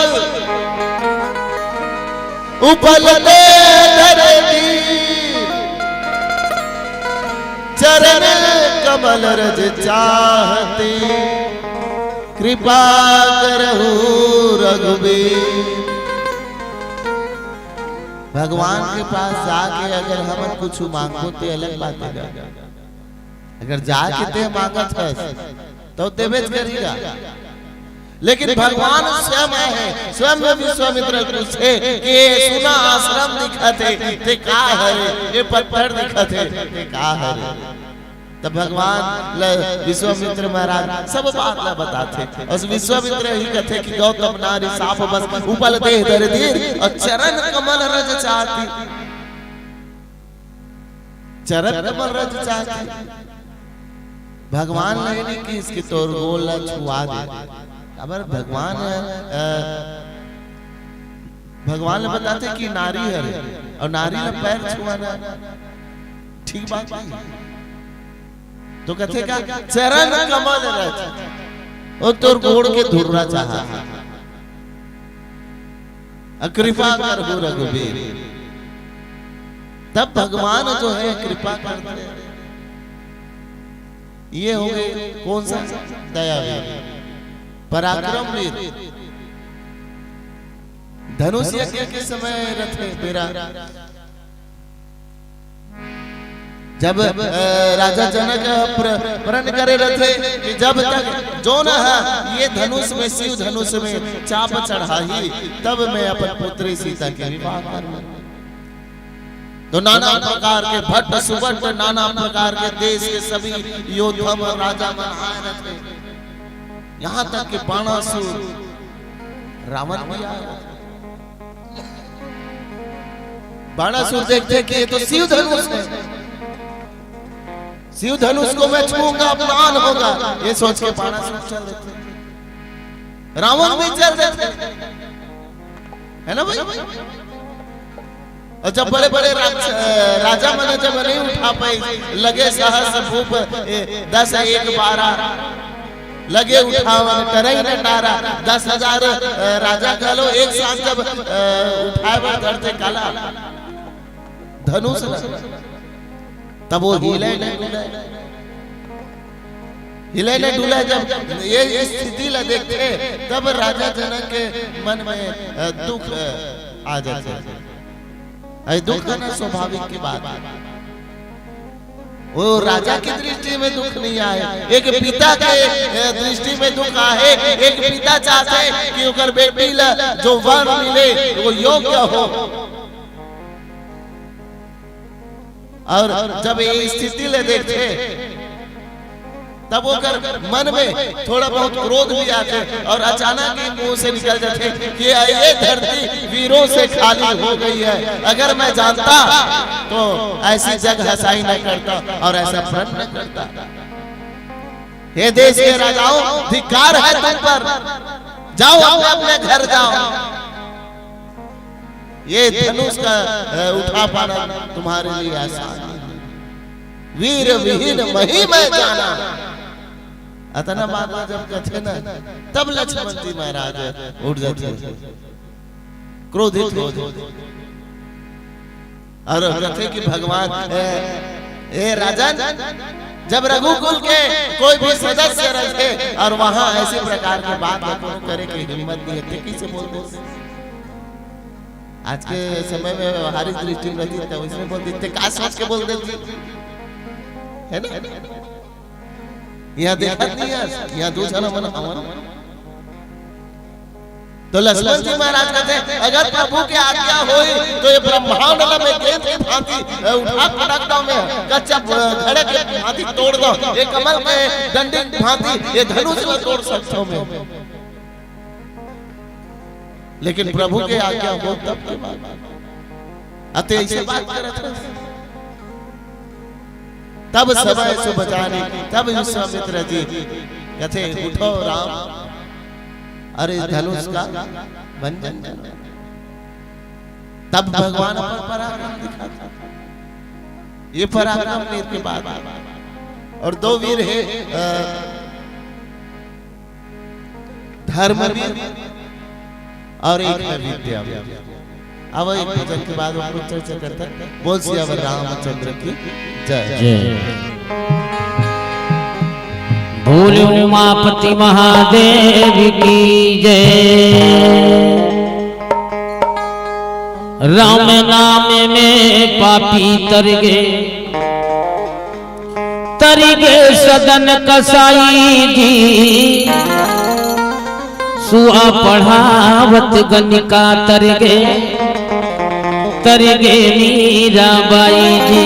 उपल दे धरती, चरण कमल रज चाहती, कृपा करहु रघुबीर। भगवान के पास जाके अगर हमन कुछ मांगबो, ते अलग बात हे। अगर जाके ते मांगत हस, तो देबेच करिगा। लेकिन भगवान स्वयं हे, स्वयं में विश्वामित्र पूछे कि ये सुना आश्रम दिखत हे, ते का हरे? ये पत्थर दिखत हे, ते का हरे? तब भगवान ल विश्वामित्र महाराज सब बात ला बताथे। और विश्वामित्र ही कथे कि गौतम नारी साप बस उपल देह धर दीर और चरण कमल रज चाहती। चरण कमल रज चाहती। भगवान ल नहीं कि इसके तोर गोड़ ला छुआ दे। काबर भगवान, अ, भगवान ल बताथे कि नारी हरे और नारी ल पैर छुआना ठीक बात नहीं। तो कथे का चरण कमल रज, ओ तोर गोड़ के धुर्रा चाहा। कृपा करहु रघुबीर। तब भगवान जो हे कृपा करथे। ये हो गे कौन सा? दयावीर, पराक्रम वीर। धनुष यज्ञ के समय रथे बेरा, जब, अ, राजा जनक प्र-, प्रण करे रथे कि जब तक जोन ह ये धनुष में, शिव धनुष में चाप चढ़ाही, तब मैं अपन पुत्री सीता के विवाह करूँ। तो नाना प्रकार के भट्ट सुभट्ट, नाना प्रकार के देश के सभी योद्धा मन, राजा मन आए रथे। यहाँ तक कि बाणासुर रावण भी आए रथे। बाणासुर देखथे कि ये तो शिव धनुष हे, शिव धनुष को मैं छूऊंगा, अपमान होगा, ये सोच के बाणासुर चल देथे, रावण भी चल देथे, है ना भाई? और जब बड़े-बड़े राज-, अ, राजा मन जब नहीं उठा पाइस, लगे सहस भूप, ए, दस एक बारह, लगे उठावन टरई न टारा, दस हजार, अ, राजा घलो एक साथ जब, अ, उठाए बर धरथे काला धनुष ल, तब वो हिले न डुले, हिले न डुले। जब ये स्थिति ला देखथे, तब राजा जनक के मन में, अ, दुख, अ, आ जाथे। अरे दुख आना स्वाभाविक की बात हे। वो राजा की दृष्टि में दुख नहीं आए, एक पिता के, अ, दृष्टि में दुख आहे। एक पिता चाहथे कि ओकर बेटी ला जो वर मिले वो योग्य हो। और जब ये स्थिति ले देखथे, तब ओकर मन में थोड़ा बहुत क्रोध भी आथे और अचानक ही मुंह से निकल जाथे कि ये धरती वीरों से खाली हो गई है, अगर मैं जानता तो ऐसी जग हंसाई न करता और ऐसा प्रण न करता। हे देश के राजाओं, धिक्कार है तुम पर, जाओ अपने अपने घर जाओ। ये धनुष का, अ, उठा पाना तुम्हारे लिए आसान नहीं। वीर विहीन मही मैं जाना। अतना बात ला जब कथे ना, तब लक्ष्मण जी महाराज उठ जाथे, क्रोधित हो जाथे। और कथे कि भगवान, ए, ए राजन, जब रघुकुल के कोई भी सदस्य रहिथे और वहां ऐसी प्रकार की बात ला कोनो करे के हिम्मत नहीं हे, ते कइसे बोल दे? आज के समय में व्यवहारिक दृष्टि में रहिथे, त वइसने बोल देथे, का सोच के बोल देथे, है ना? यहाँ देखत नहीं हे, यहाँ दू झन मन हवन। तो लक्ष्मण जी महाराज कहते, अगर प्रभु के आज्ञा होई, तो ये ब्रह्मांड ला मैं के भांति, अ, उठा पटक दो मैं, कच्चा, अ, घड़े के भांति तोड़ दो, ये कमल के डंडी के भांति, ये धनुष ला तोड़ सकता हूँ मैं। लेकिन प्रभु के आज्ञा हो तब के बात। अते ऐसे बात करत रहे। तब समय सुभ जानी, तब विश्वामित्र जी कथे, "उठो राम, अरे धनुष का भंजन करो।" तब भगवान अपन पराक्रम दिखाता। ये पराक्रम वीर के बाद और दो वीर है, अ, धर्मवीर और एक है विद्यावीर। अब एक भजन के बाद हम लोग चर्चा करते हैं। बोल सियावर रामचंद्र की जय। जय। बोल उमापति महादेव की जय। राम नाम में पापी तर गे, तर गे सदन कसाई जी। सुआ पढ़ावत गनिका तर गे, तर गे मीरा बाई जी।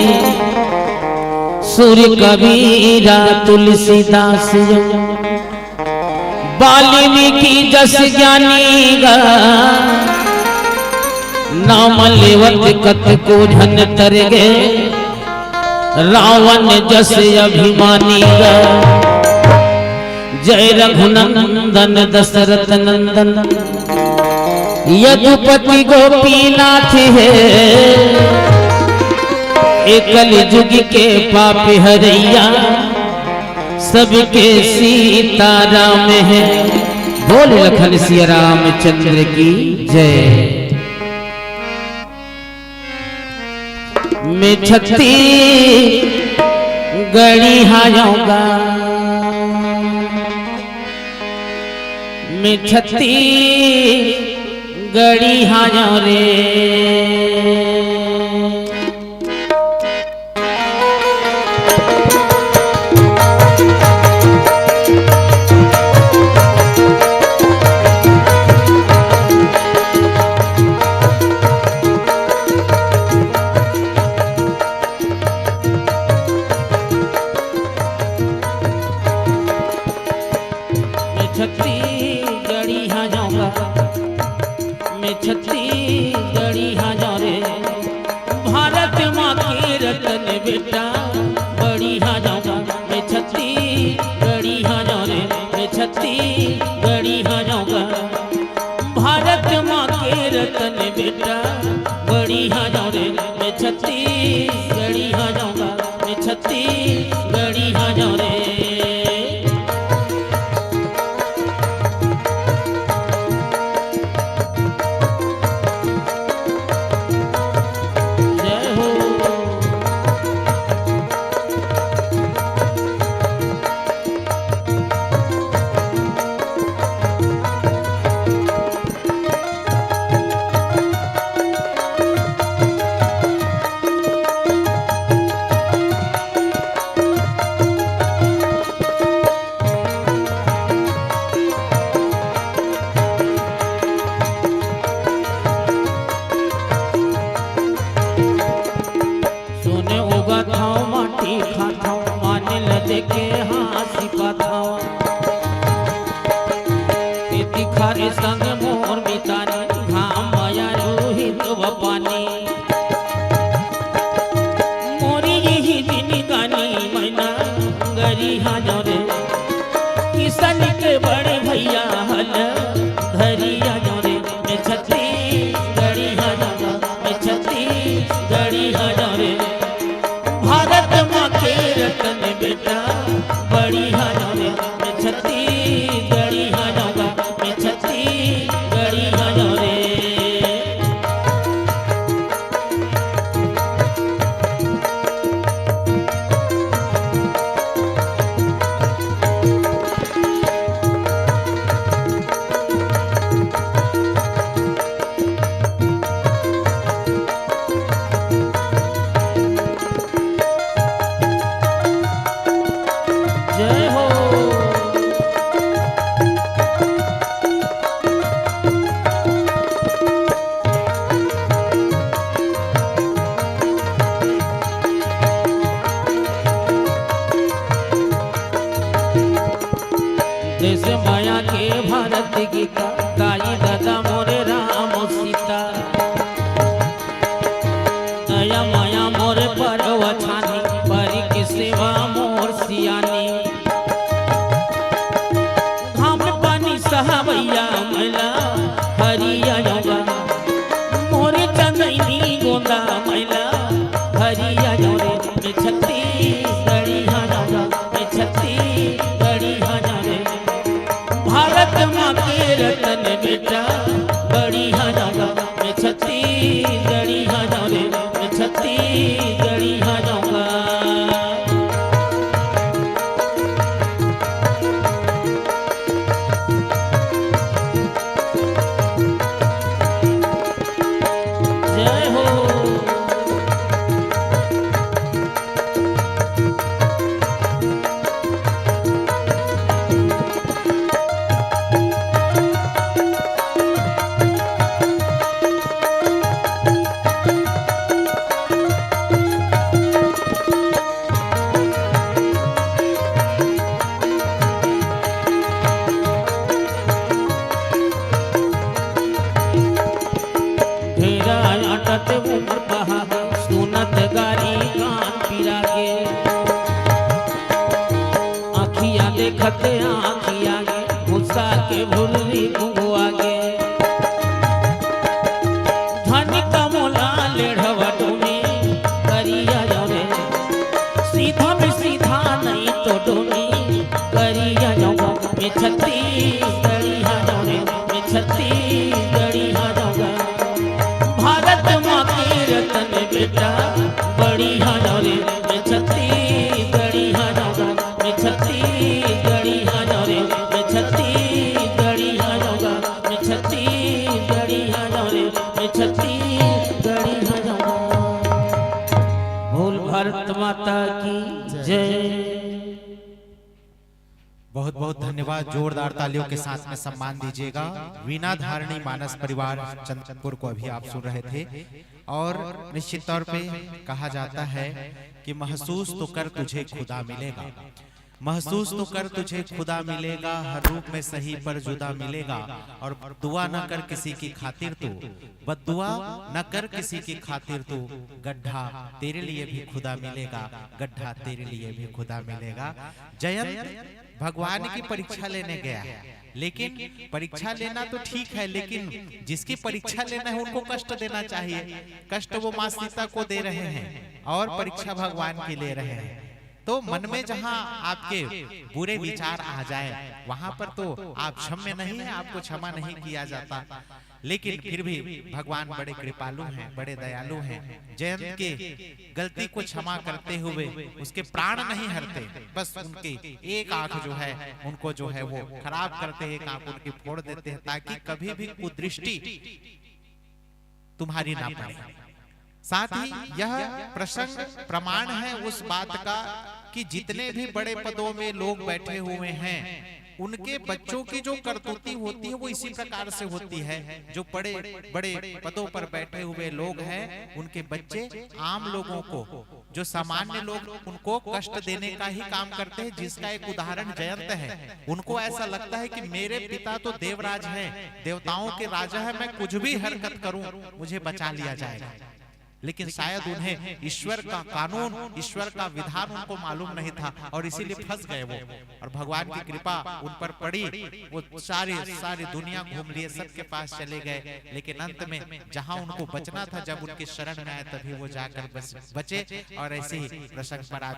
सुर कबीरा तुलसीदास यो, वाल्मीकि जस ज्ञानी गा, नाम लेवत कतको झन तर गे, रावण जस अभिमानी गा। जय रघुनंदन दशरथ नंदन, यदुपति गोपीनाथ हे, ए कलि जुग के पाप हरैया, सबके सीताराम हे। बोल लखन सिया रामचंद्र की जय। मैं छत्तीसगढ़ी हायों गा, मैं छत्तीसगढ़ी हायों रे। मैं छत्तीसगढ़ी हायों गा, मैं छत्तीसगढ़ी हायों रे। भारत माँ के रतन बेटा, बड़ी हायों गा। मैं छत्तीसगढ़ी हायों रे, मैं छत्तीसगढ़ी हायों गा। भारत माँ के रतन बेटा, बड़ी हायों रे। मैं छत्तीसगढ़ी हायों गा, मैं छत्तीसगढ़ी हायों रे। जय हो। सोने उगाथव, माटी खाथव, माने ल देके हाँसी पाथव। खेती खार संग मोर मितानी, घाम मया रोहित व पानी। मोरी यही जिनगानी मैना गरी हाजों रे, किसन के बड़े भैया हल धरी हाजों रे। मैं छत्तीसगढ़ी हाजों गा, मैं छत्तीसगढ़ी हाजों रे। भारत माँ के रतन बेटा, बड़ी हाजों रे। मैं छत्तीसगढ़ी हाजों गा, मैं छत्तीसगढ़ी हाजों रे। गीता, दाई ददा मोरे राम सीता। दया माया मोरे परवा छानी, परी के सेवा मोर सियानी। घाम पानी सहावैया मैला हरिया योगा, मोरे चंदैनी गोंदा मैला हरिया योरे। मैं छत्तीसगढ़ी हाँ योगा, मैं छत्तीसगढ़ी हाँ योरे। भारत माँ के रतन बेटा, गढ़ी हाँ योगा, मैं छत्तीसगढ़ी हाँ योरे, मैं छत्तीसगढ़ी हाँ योगा। जय हो। घेरा आटत उमर बहा, सुनत गारी कान पिरा गे। आँखिया देखत आँखिया गे, गुस्सा के भुररी गुंगवा गे। धनी कमोला लेढ़वा डोमी, करिया जावे। सीधा में सीधा नहीं तो डोमी, करिया जाऊंगा। मैं छत्तीसगढ़ी हाँ जाऊंगा, मैं छत्तीसगढ़ी हाँ जाऊंगा। भारत माँ के रतन बेटा, बड़ी हाँ जाऊंगा। मैं छत्तीसगढ़ी हाँ जाऊंगा, मैं छत्तीसगढ़ी हाँ जाऊंगा, मैं छत्तीसगढ़ी हाँ जाऊंगा, मैं छत्तीसगढ़ी हाँ जाऊंगा, मैं छत्तीसगढ़ी हाँ जाऊंगा। बोल भारत माता की जय। बहुत बहुत धन्यवाद। जोरदार तालियों के साथ में सम्मान दीजिएगा वीणा धारणी मानस परिवार चंदपुर को अभी आप सुन रहे थे। और निश्चित तौर पे कहा जाता है कि महसूस तो कर तुझे खुदा मिलेगा, महसूस तो कर तुझे खुदा मिलेगा, हर रूप में सही पर जुदा मिलेगा। और दुआ न कर किसी की खातिर तू, बद्दुआ न कर किसी की खातिर तू, गड्ढा तेरे लिए भी खुदा मिलेगा, गड्ढा तेरे लिए भी खुदा मिलेगा। जयंत भगवान की परीक्षा लेने गया है, लेकिन परीक्षा लेना तो ठीक है, लेकिन जिसकी परीक्षा लेना है उनको कष्ट देना चाहिए। कष्ट वो माँ सीता को दे रहे हैं और परीक्षा भगवान की ले रहे हैं। तो मन में जहाँ आपके बुरे विचार आ जाए, वहां पर तो आप क्षम्य नहीं है, आपको क्षमा नहीं किया जाता। लेकिन फिर भी भगवान बड़े कृपालु हैं, बड़े दयालु हैं। जयंत के गलती को क्षमा करते हुए उसके प्राण नहीं हरते, बस उनकी एक आंख जो है, उनको जो है वो खराब करते हैं, एक आंख उनकी फोड़ देते हैं, ताकि कभी भी कुदृष्टि तुम्हारी ना पड़े। साथ ही यह प्रसंग प्रमाण है उस बात का कि जितने भी बड़े पदों में लोग बैठे हुए हैं, उनके बच्चों की जो करतूती होती है, वो इसी प्रकार से होती है। जो बड़े बड़े पदों पर बैठे हुए लोग हैं, उनके बच्चे आम लोगों को, जो सामान्य लोग, उनको कष्ट देने का ही काम करते हैं, जिसका एक उदाहरण जयंत है। उनको ऐसा लगता है कि मेरे पिता तो देवराज हैं, देवताओं के राजा है, मैं कुछ भी हरकत करूं, मुझे बचा लिया जाएगा। लेकिन शायद उन्हें ईश्वर का कानून, ईश्वर का विधान उनको मालूम नहीं था और इसीलिए फंस गए वो। और भगवान की कृपा उन पर पड़ी, वो सारी सारी दुनिया घूम लिए, सबके पास चले गए, लेकिन अंत में जहां उनको बचना था, जब उनकी शरण में आए, तभी वो जाकर बस बचे। और ऐसे ही प्रसंग पर आज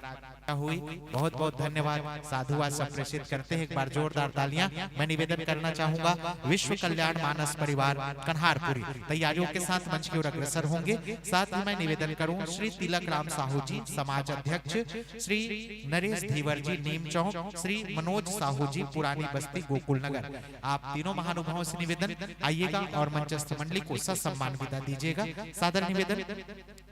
हुई। बहुत बहुत धन्यवाद। साधुवाद सब प्रेषित करते हैं, एक बार जोरदार तालियां। मैं निवेदन करना चाहूंगा, विश्व कल्याण मानस परिवार कन्हारपुरी तैयारियों के साथ मंच की ओर अग्रसर होंगे। साथ ही मैं निवेदन करूं, श्री तिलक राम साहू जी, समाज अध्यक्ष, श्री नरेश धीवर जी, नीम चौक, श्री मनोज साहू जी, पुरानी बस्ती, गोकुल नगर, आप तीनों महानुभावों से निवेदन, आइएगा और मंचस्थ मंडली को ससम्मान विदा दीजिएगा। सादर निवेदन,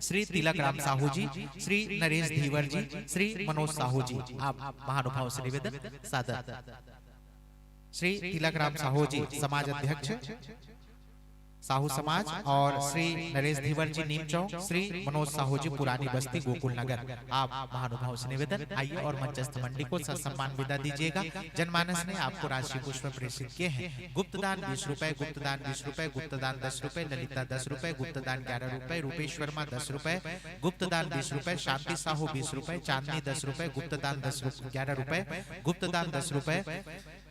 श्री तिलक राम साहू जी, श्री नरेश धीवर जी, श्री मनोज साहू जी, आप महानुभावों से निवेदन, सादर। श्री तिलक राम साहू जी, समाज अध्यक्ष, साहू समाज और श्री नरेश धीवर जी नीम चौक, श्री मनोज साहू जी पुरानी बस्ती गोकुल नगर। आप महानुभाव से निवेदन, आइए और मंचस्थ मंडली को ससम्मान विदा दीजिएगा। जनमानस ने आपको राशि पुष्प प्रेषित किए हैं। गुप्तदान बीस रुपए, गुप्तदान बीस रुपए, गुप्तदान दस रुपए, ललिता दस रुपए, गुप्तदान ग्यारह रुपए, रूपेश वर्मा दस रुपए, गुप्तदान बीस रुपए, शांति साहू बीस रुपए, चांदनी दस रुपए, गुप्तदान दस रुपए, ग्यारह रुपए, गुप्तदान दस रुपए,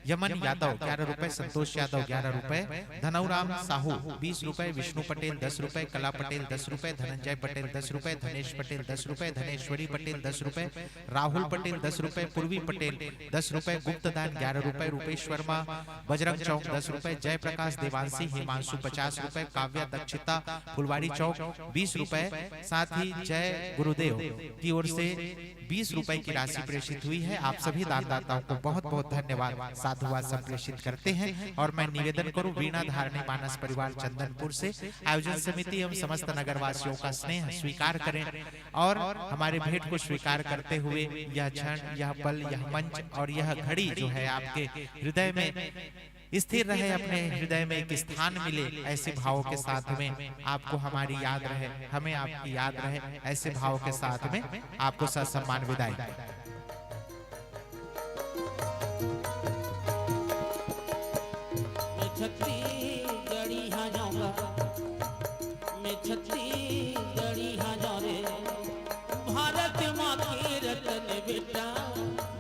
यमन यादव ग्यारह रुपए, संतोष यादव ग्यारह रुपए, धनौराम साहू बीस रुपए, विष्णु पटेल दस रुपए, कला पटेल दस रुपए, धनंजय पटेल दस रुपए, धनेश पटेल दस रुपए, धनेश्वरी पटेल दस रुपए, राहुल पटेल दस रुपए, पूर्वी पटेल दस रुपए, गुप्तदान ग्यारह रुपए, रूपेश वर्मा बजरंग चौक दस रुपए, जयप्रकाश देवांशी हिमांशु पचास रुपए, काव्या दक्षिता फुलवारी चौक बीस रुपए, साथ ही जय गुरुदेव की ओर से बीस रुपए की राशि प्रेषित हुई है। आप सभी दानदाताओं को बहुत बहुत धन्यवाद, साधुवाद संप्रेषित करते हैं। और मैं निवेदन करूं, वीणा धारणी मानस परिवार चंदनपुर से आयोजन समिति एवं समस्त नगरवासियों का स्नेह स्वीकार करें और हमारे भेंट को स्वीकार करते हुए यह क्षण, यह पल, यह मंच और यह घड़ी जो है आपके हृदय में स्थिर रहे, अपने हृदय में एक स्थान मिले, ऐसे भावों के साथ में आपको हमारी याद रहे, हमें आपकी याद रहे, ऐसे भावों के साथ में आपको ससम्मान विदाई। मैं छत्तीसगढ़ी हाँ जाऊंगा, मैं छत्तीसगढ़ी हाँ जाऊं रे, भारत माँ के रतन बेटा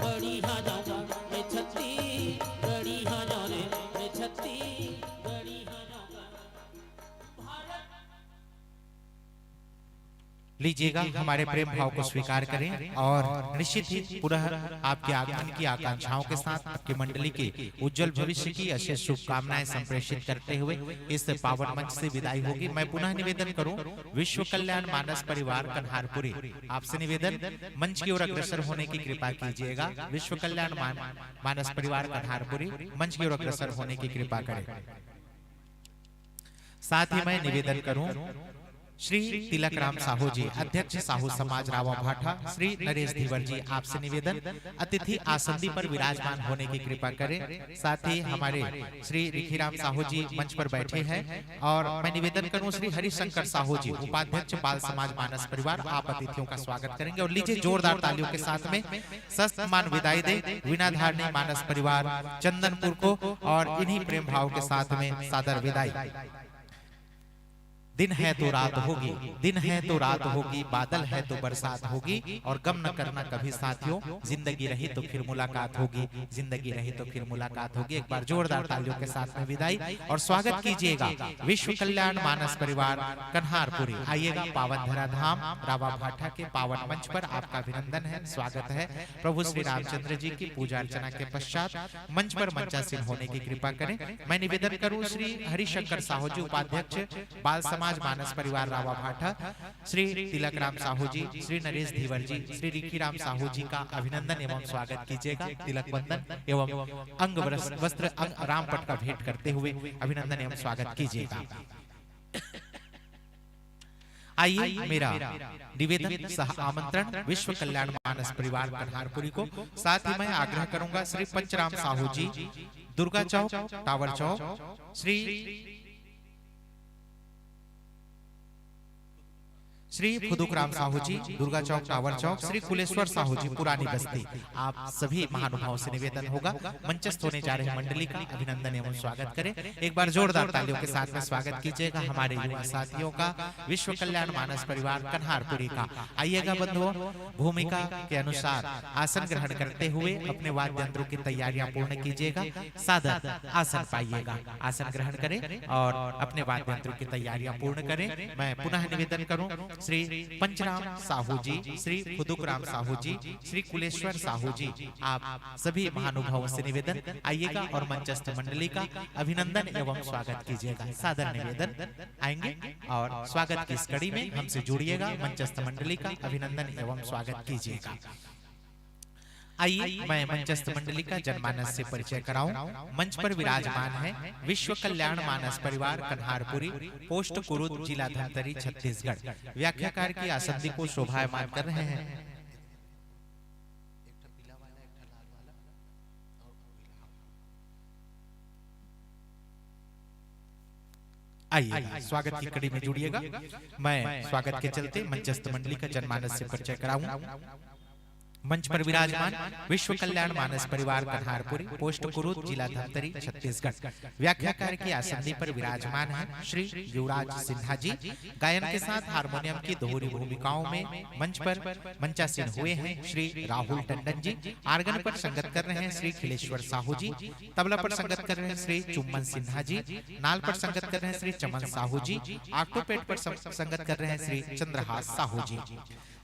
बड़ी हाँ जाऊंगा। मैं छत्तीसगढ़ी हाँ जाऊं रे, मैं छत्तीसगढ़ी हाँ जाऊंगा। भारत लीजिएगा, हमारे प्रेम भाव को स्वीकार करें और निश्चित ही पुनः आपके आगमन की आकांक्षाओं के साथ आपकी मंडली के उज्जवल भविष्य की अशेष शुभकामनाएं संप्रेषित करते हुए इस पावन मंच से विदाई होगी। मैं पुनः निवेदन करूं, विश्व कल्याण मानस परिवार कन्हारपुरी, आपसे निवेदन, मंच की ओर अग्रसर होने की कृपा कीजिएगा। विश्व कल्याण मान, मानस परिवार कन्हारपुरी, मंच की ओर अग्रसर होने की कृपा करें। साथ ही मैं निवेदन करूं, श्री तिलक राम साहू जी, अध्यक्ष साहू समाज रावा भाटा, श्री नरेश धीवर जी, आपसे निवेदन, अतिथि आसंदी पर विराजमान होने की कृपा करें। साथ ही हमारे श्री रिखीराम साहू जी मंच पर बैठे हैं और मैं निवेदन करूं, श्री हरिशंकर साहू जी, उपाध्यक्ष बाल समाज मानस परिवार, आप अतिथियों का स्वागत करेंगे। और लीजिए, जोरदार तालियों के साथ में ससम्मान विदाई दे वीणा धारणी मानस परिवार चंदनपुर को और इन्हीं प्रेम भाव के साथ में सादर विदाई। दिन है तो रात होगी, दिन है तो रात होगी, बादल है तो बरसात होगी, और गम न करना कभी साथियों, जिंदगी रही तो फिर मुलाकात होगी, जिंदगी रही तो फिर मुलाकात होगी। एक बार जोरदार तालियों के साथ में विदाई और स्वागत कीजिएगा विश्व कल्याण मानस परिवार कन्हारपुरी। आइएगा, पावन धरा धाम रावा भाटा के पावन मंच पर आपका अभिनंदन है, स्वागत है। प्रभु श्री रामचंद्र जी की पूजा अर्चना के पश्चात मंच पर मंचासीन होने की कृपा करें। मैं निवेदन करूं, श्री हरिशंकर साहू जी, उपाध्यक्ष बाल समाज मानस परिवार रावा भाटा, श्री तिलक राम साहू जी, श्री नरेश धीवर जी, श्री रिखीराम साहू जी का अभिनंदन एवं स्वागत कीजिएगा। तिलक वंदन एवं अंग वरस-, वस्त्र अंग रामपट का भेंट करते हुए अभिनंदन एवं स्वागत कीजिएगा। आइए, मेरा निवेदन सह आमंत्रण विश्व कल्याण मानस परिवार कन्हारपुरी को। साथ ही मैं आग्रह करूंगा, श्री पंचराम साहू जी, दुर्गा चौक, टावर चौक, श्री श्री फुदुकराम साहू जी, दुर्गा चौक, टावर चौक, श्री कुलेश्वर साहू जी, पुरानी बस्ती, आप सभी महानुभावों से निवेदन होगा, मंचस्थ होने जा रहे मंडली का अभिनंदन एवं स्वागत करें। एक बार जोरदार तालियों के साथ में स्वागत कीजिएगा हमारे युवा साथियों का, विश्व कल्याण मानस परिवार कन्हारपुरी का। आइएगा बंधुओं, भूमिका के अनुसार आसन ग्रहण करते हुए अपने वाद्य यंत्रों की तैयारियां पूर्ण कीजिएगा। सादर आसन पाइएगा, आसन ग्रहण करें और अपने वाद्य यंत्रों की तैयारियां पूर्ण करें। मैं पुनः निवेदन करूं, श्री पंचराम साहू जी, श्री फुदुकराम साहू जी, श्री कुलेश्वर साहू जी, आप सभी महानुभावों से निवेदन, आइएगा और मंचस्थ मंडली का अभिनंदन एवं स्वागत कीजिएगा। सादर निवेदन, आएंगे और स्वागत की इस कड़ी में हमसे जुड़िएगा, मंचस्थ मंडली का अभिनंदन एवं स्वागत कीजिएगा। आइए, मैं मंचस्थ मंडली का जनमानस से परिचय कराऊं। मंच पर विराजमान है विश्व कल्याण मानस परिवार कन्हारपुरी, पोस्ट कुरुद, जिला धमतरी, छत्तीसगढ़। व्याख्याकार की आसंदी को शोभायमान कर रहे हैं। आइएगा, स्वागत की कड़ी में जुड़िएगा। मैं स्वागत के चलते मंचस्थ मंडली का जनमानस से परिचय कराऊं। मंच पर विराजमान विश्व कल्याण मानस परिवार कन्हारपुरी, पोस्ट कुरूद, जिला धमतरी, छत्तीसगढ़। व्याख्याकार के आसंदी पर विराजमान हैं श्री युवराज सिन्हा जी। गायन के साथ हारमोनियम की दोहरी भूमिकाओं में मंच पर मंचासीन हुए हैं श्री राहुल टंडन जी। आर्गन पर संगत कर रहे हैं श्री खिलेश्वर साहू जी। तबला पर संगत कर रहे हैं श्री चुम्मन सिन्हा जी। नाल पर संगत कर रहे हैं श्री चमन साहू जी। ऑक्टोपेड पर सं-, संगत कर रहे हैं श्री चंद्रहास साहू जी।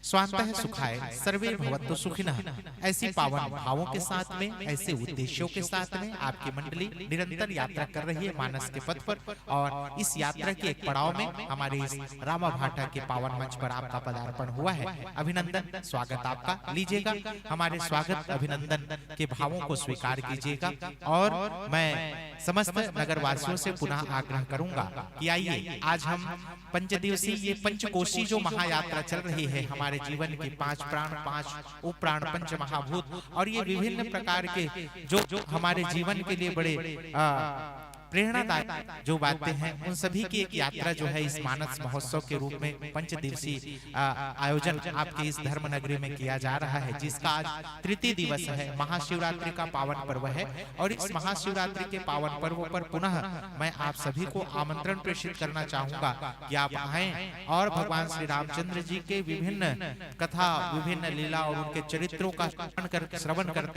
स्वांतः सुखाय सर्वे भवन्तु सुखिनः। ऐसी पावन भावों के साथ में, ऐसे उद्देश्यों के साथ में आपकी मंडली निरंतर यात्रा कर रही है मानस के पथ पर, और इस यात्रा के एक पड़ाव में हमारे इस रामा भाटा के पावन मंच पर आपका पदार्पण हुआ है। अभिनंदन, स्वागत आपका। लीजिएगा हमारे स्वागत अभिनंदन के भावों को स्वीकार कीजिएगा। और मैं समस्त नगरवासियों से पुनः आग्रह करूंगा कि आइए, आज हम पंच दिवसीय ये पंचकोसी जो महायात्रा चल रही है, हमारे जीवन की पांच प्राण, पांच उप प्राण, पंच महाभूत और ये विभिन्न प्रकार के जो, जो हमारे जीवन के लिए बड़े, आ, प्रेरणादायक जो बातें हैं, उन सभी की एक यात्रा जो है इस मानस महोत्सव के रूप में पंच दिवसीय, आ, आयोजन आपके इस धर्म नगरी में किया जा रहा है, जिसका आज तृतीय दिवस है, महाशिवरात्रि का पावन पर्व है। और इस महाशिवरात्रि के पावन पर्व पर पुनः मैं आप सभी को आमंत्रण प्रेषित करना चाहूंगा कि आप आएं और भगवान श्री रामचंद्र जी के विभिन्न कथा, विभिन्न लीला और उनके चरित्रों का श्रवण कर, श्रवण करते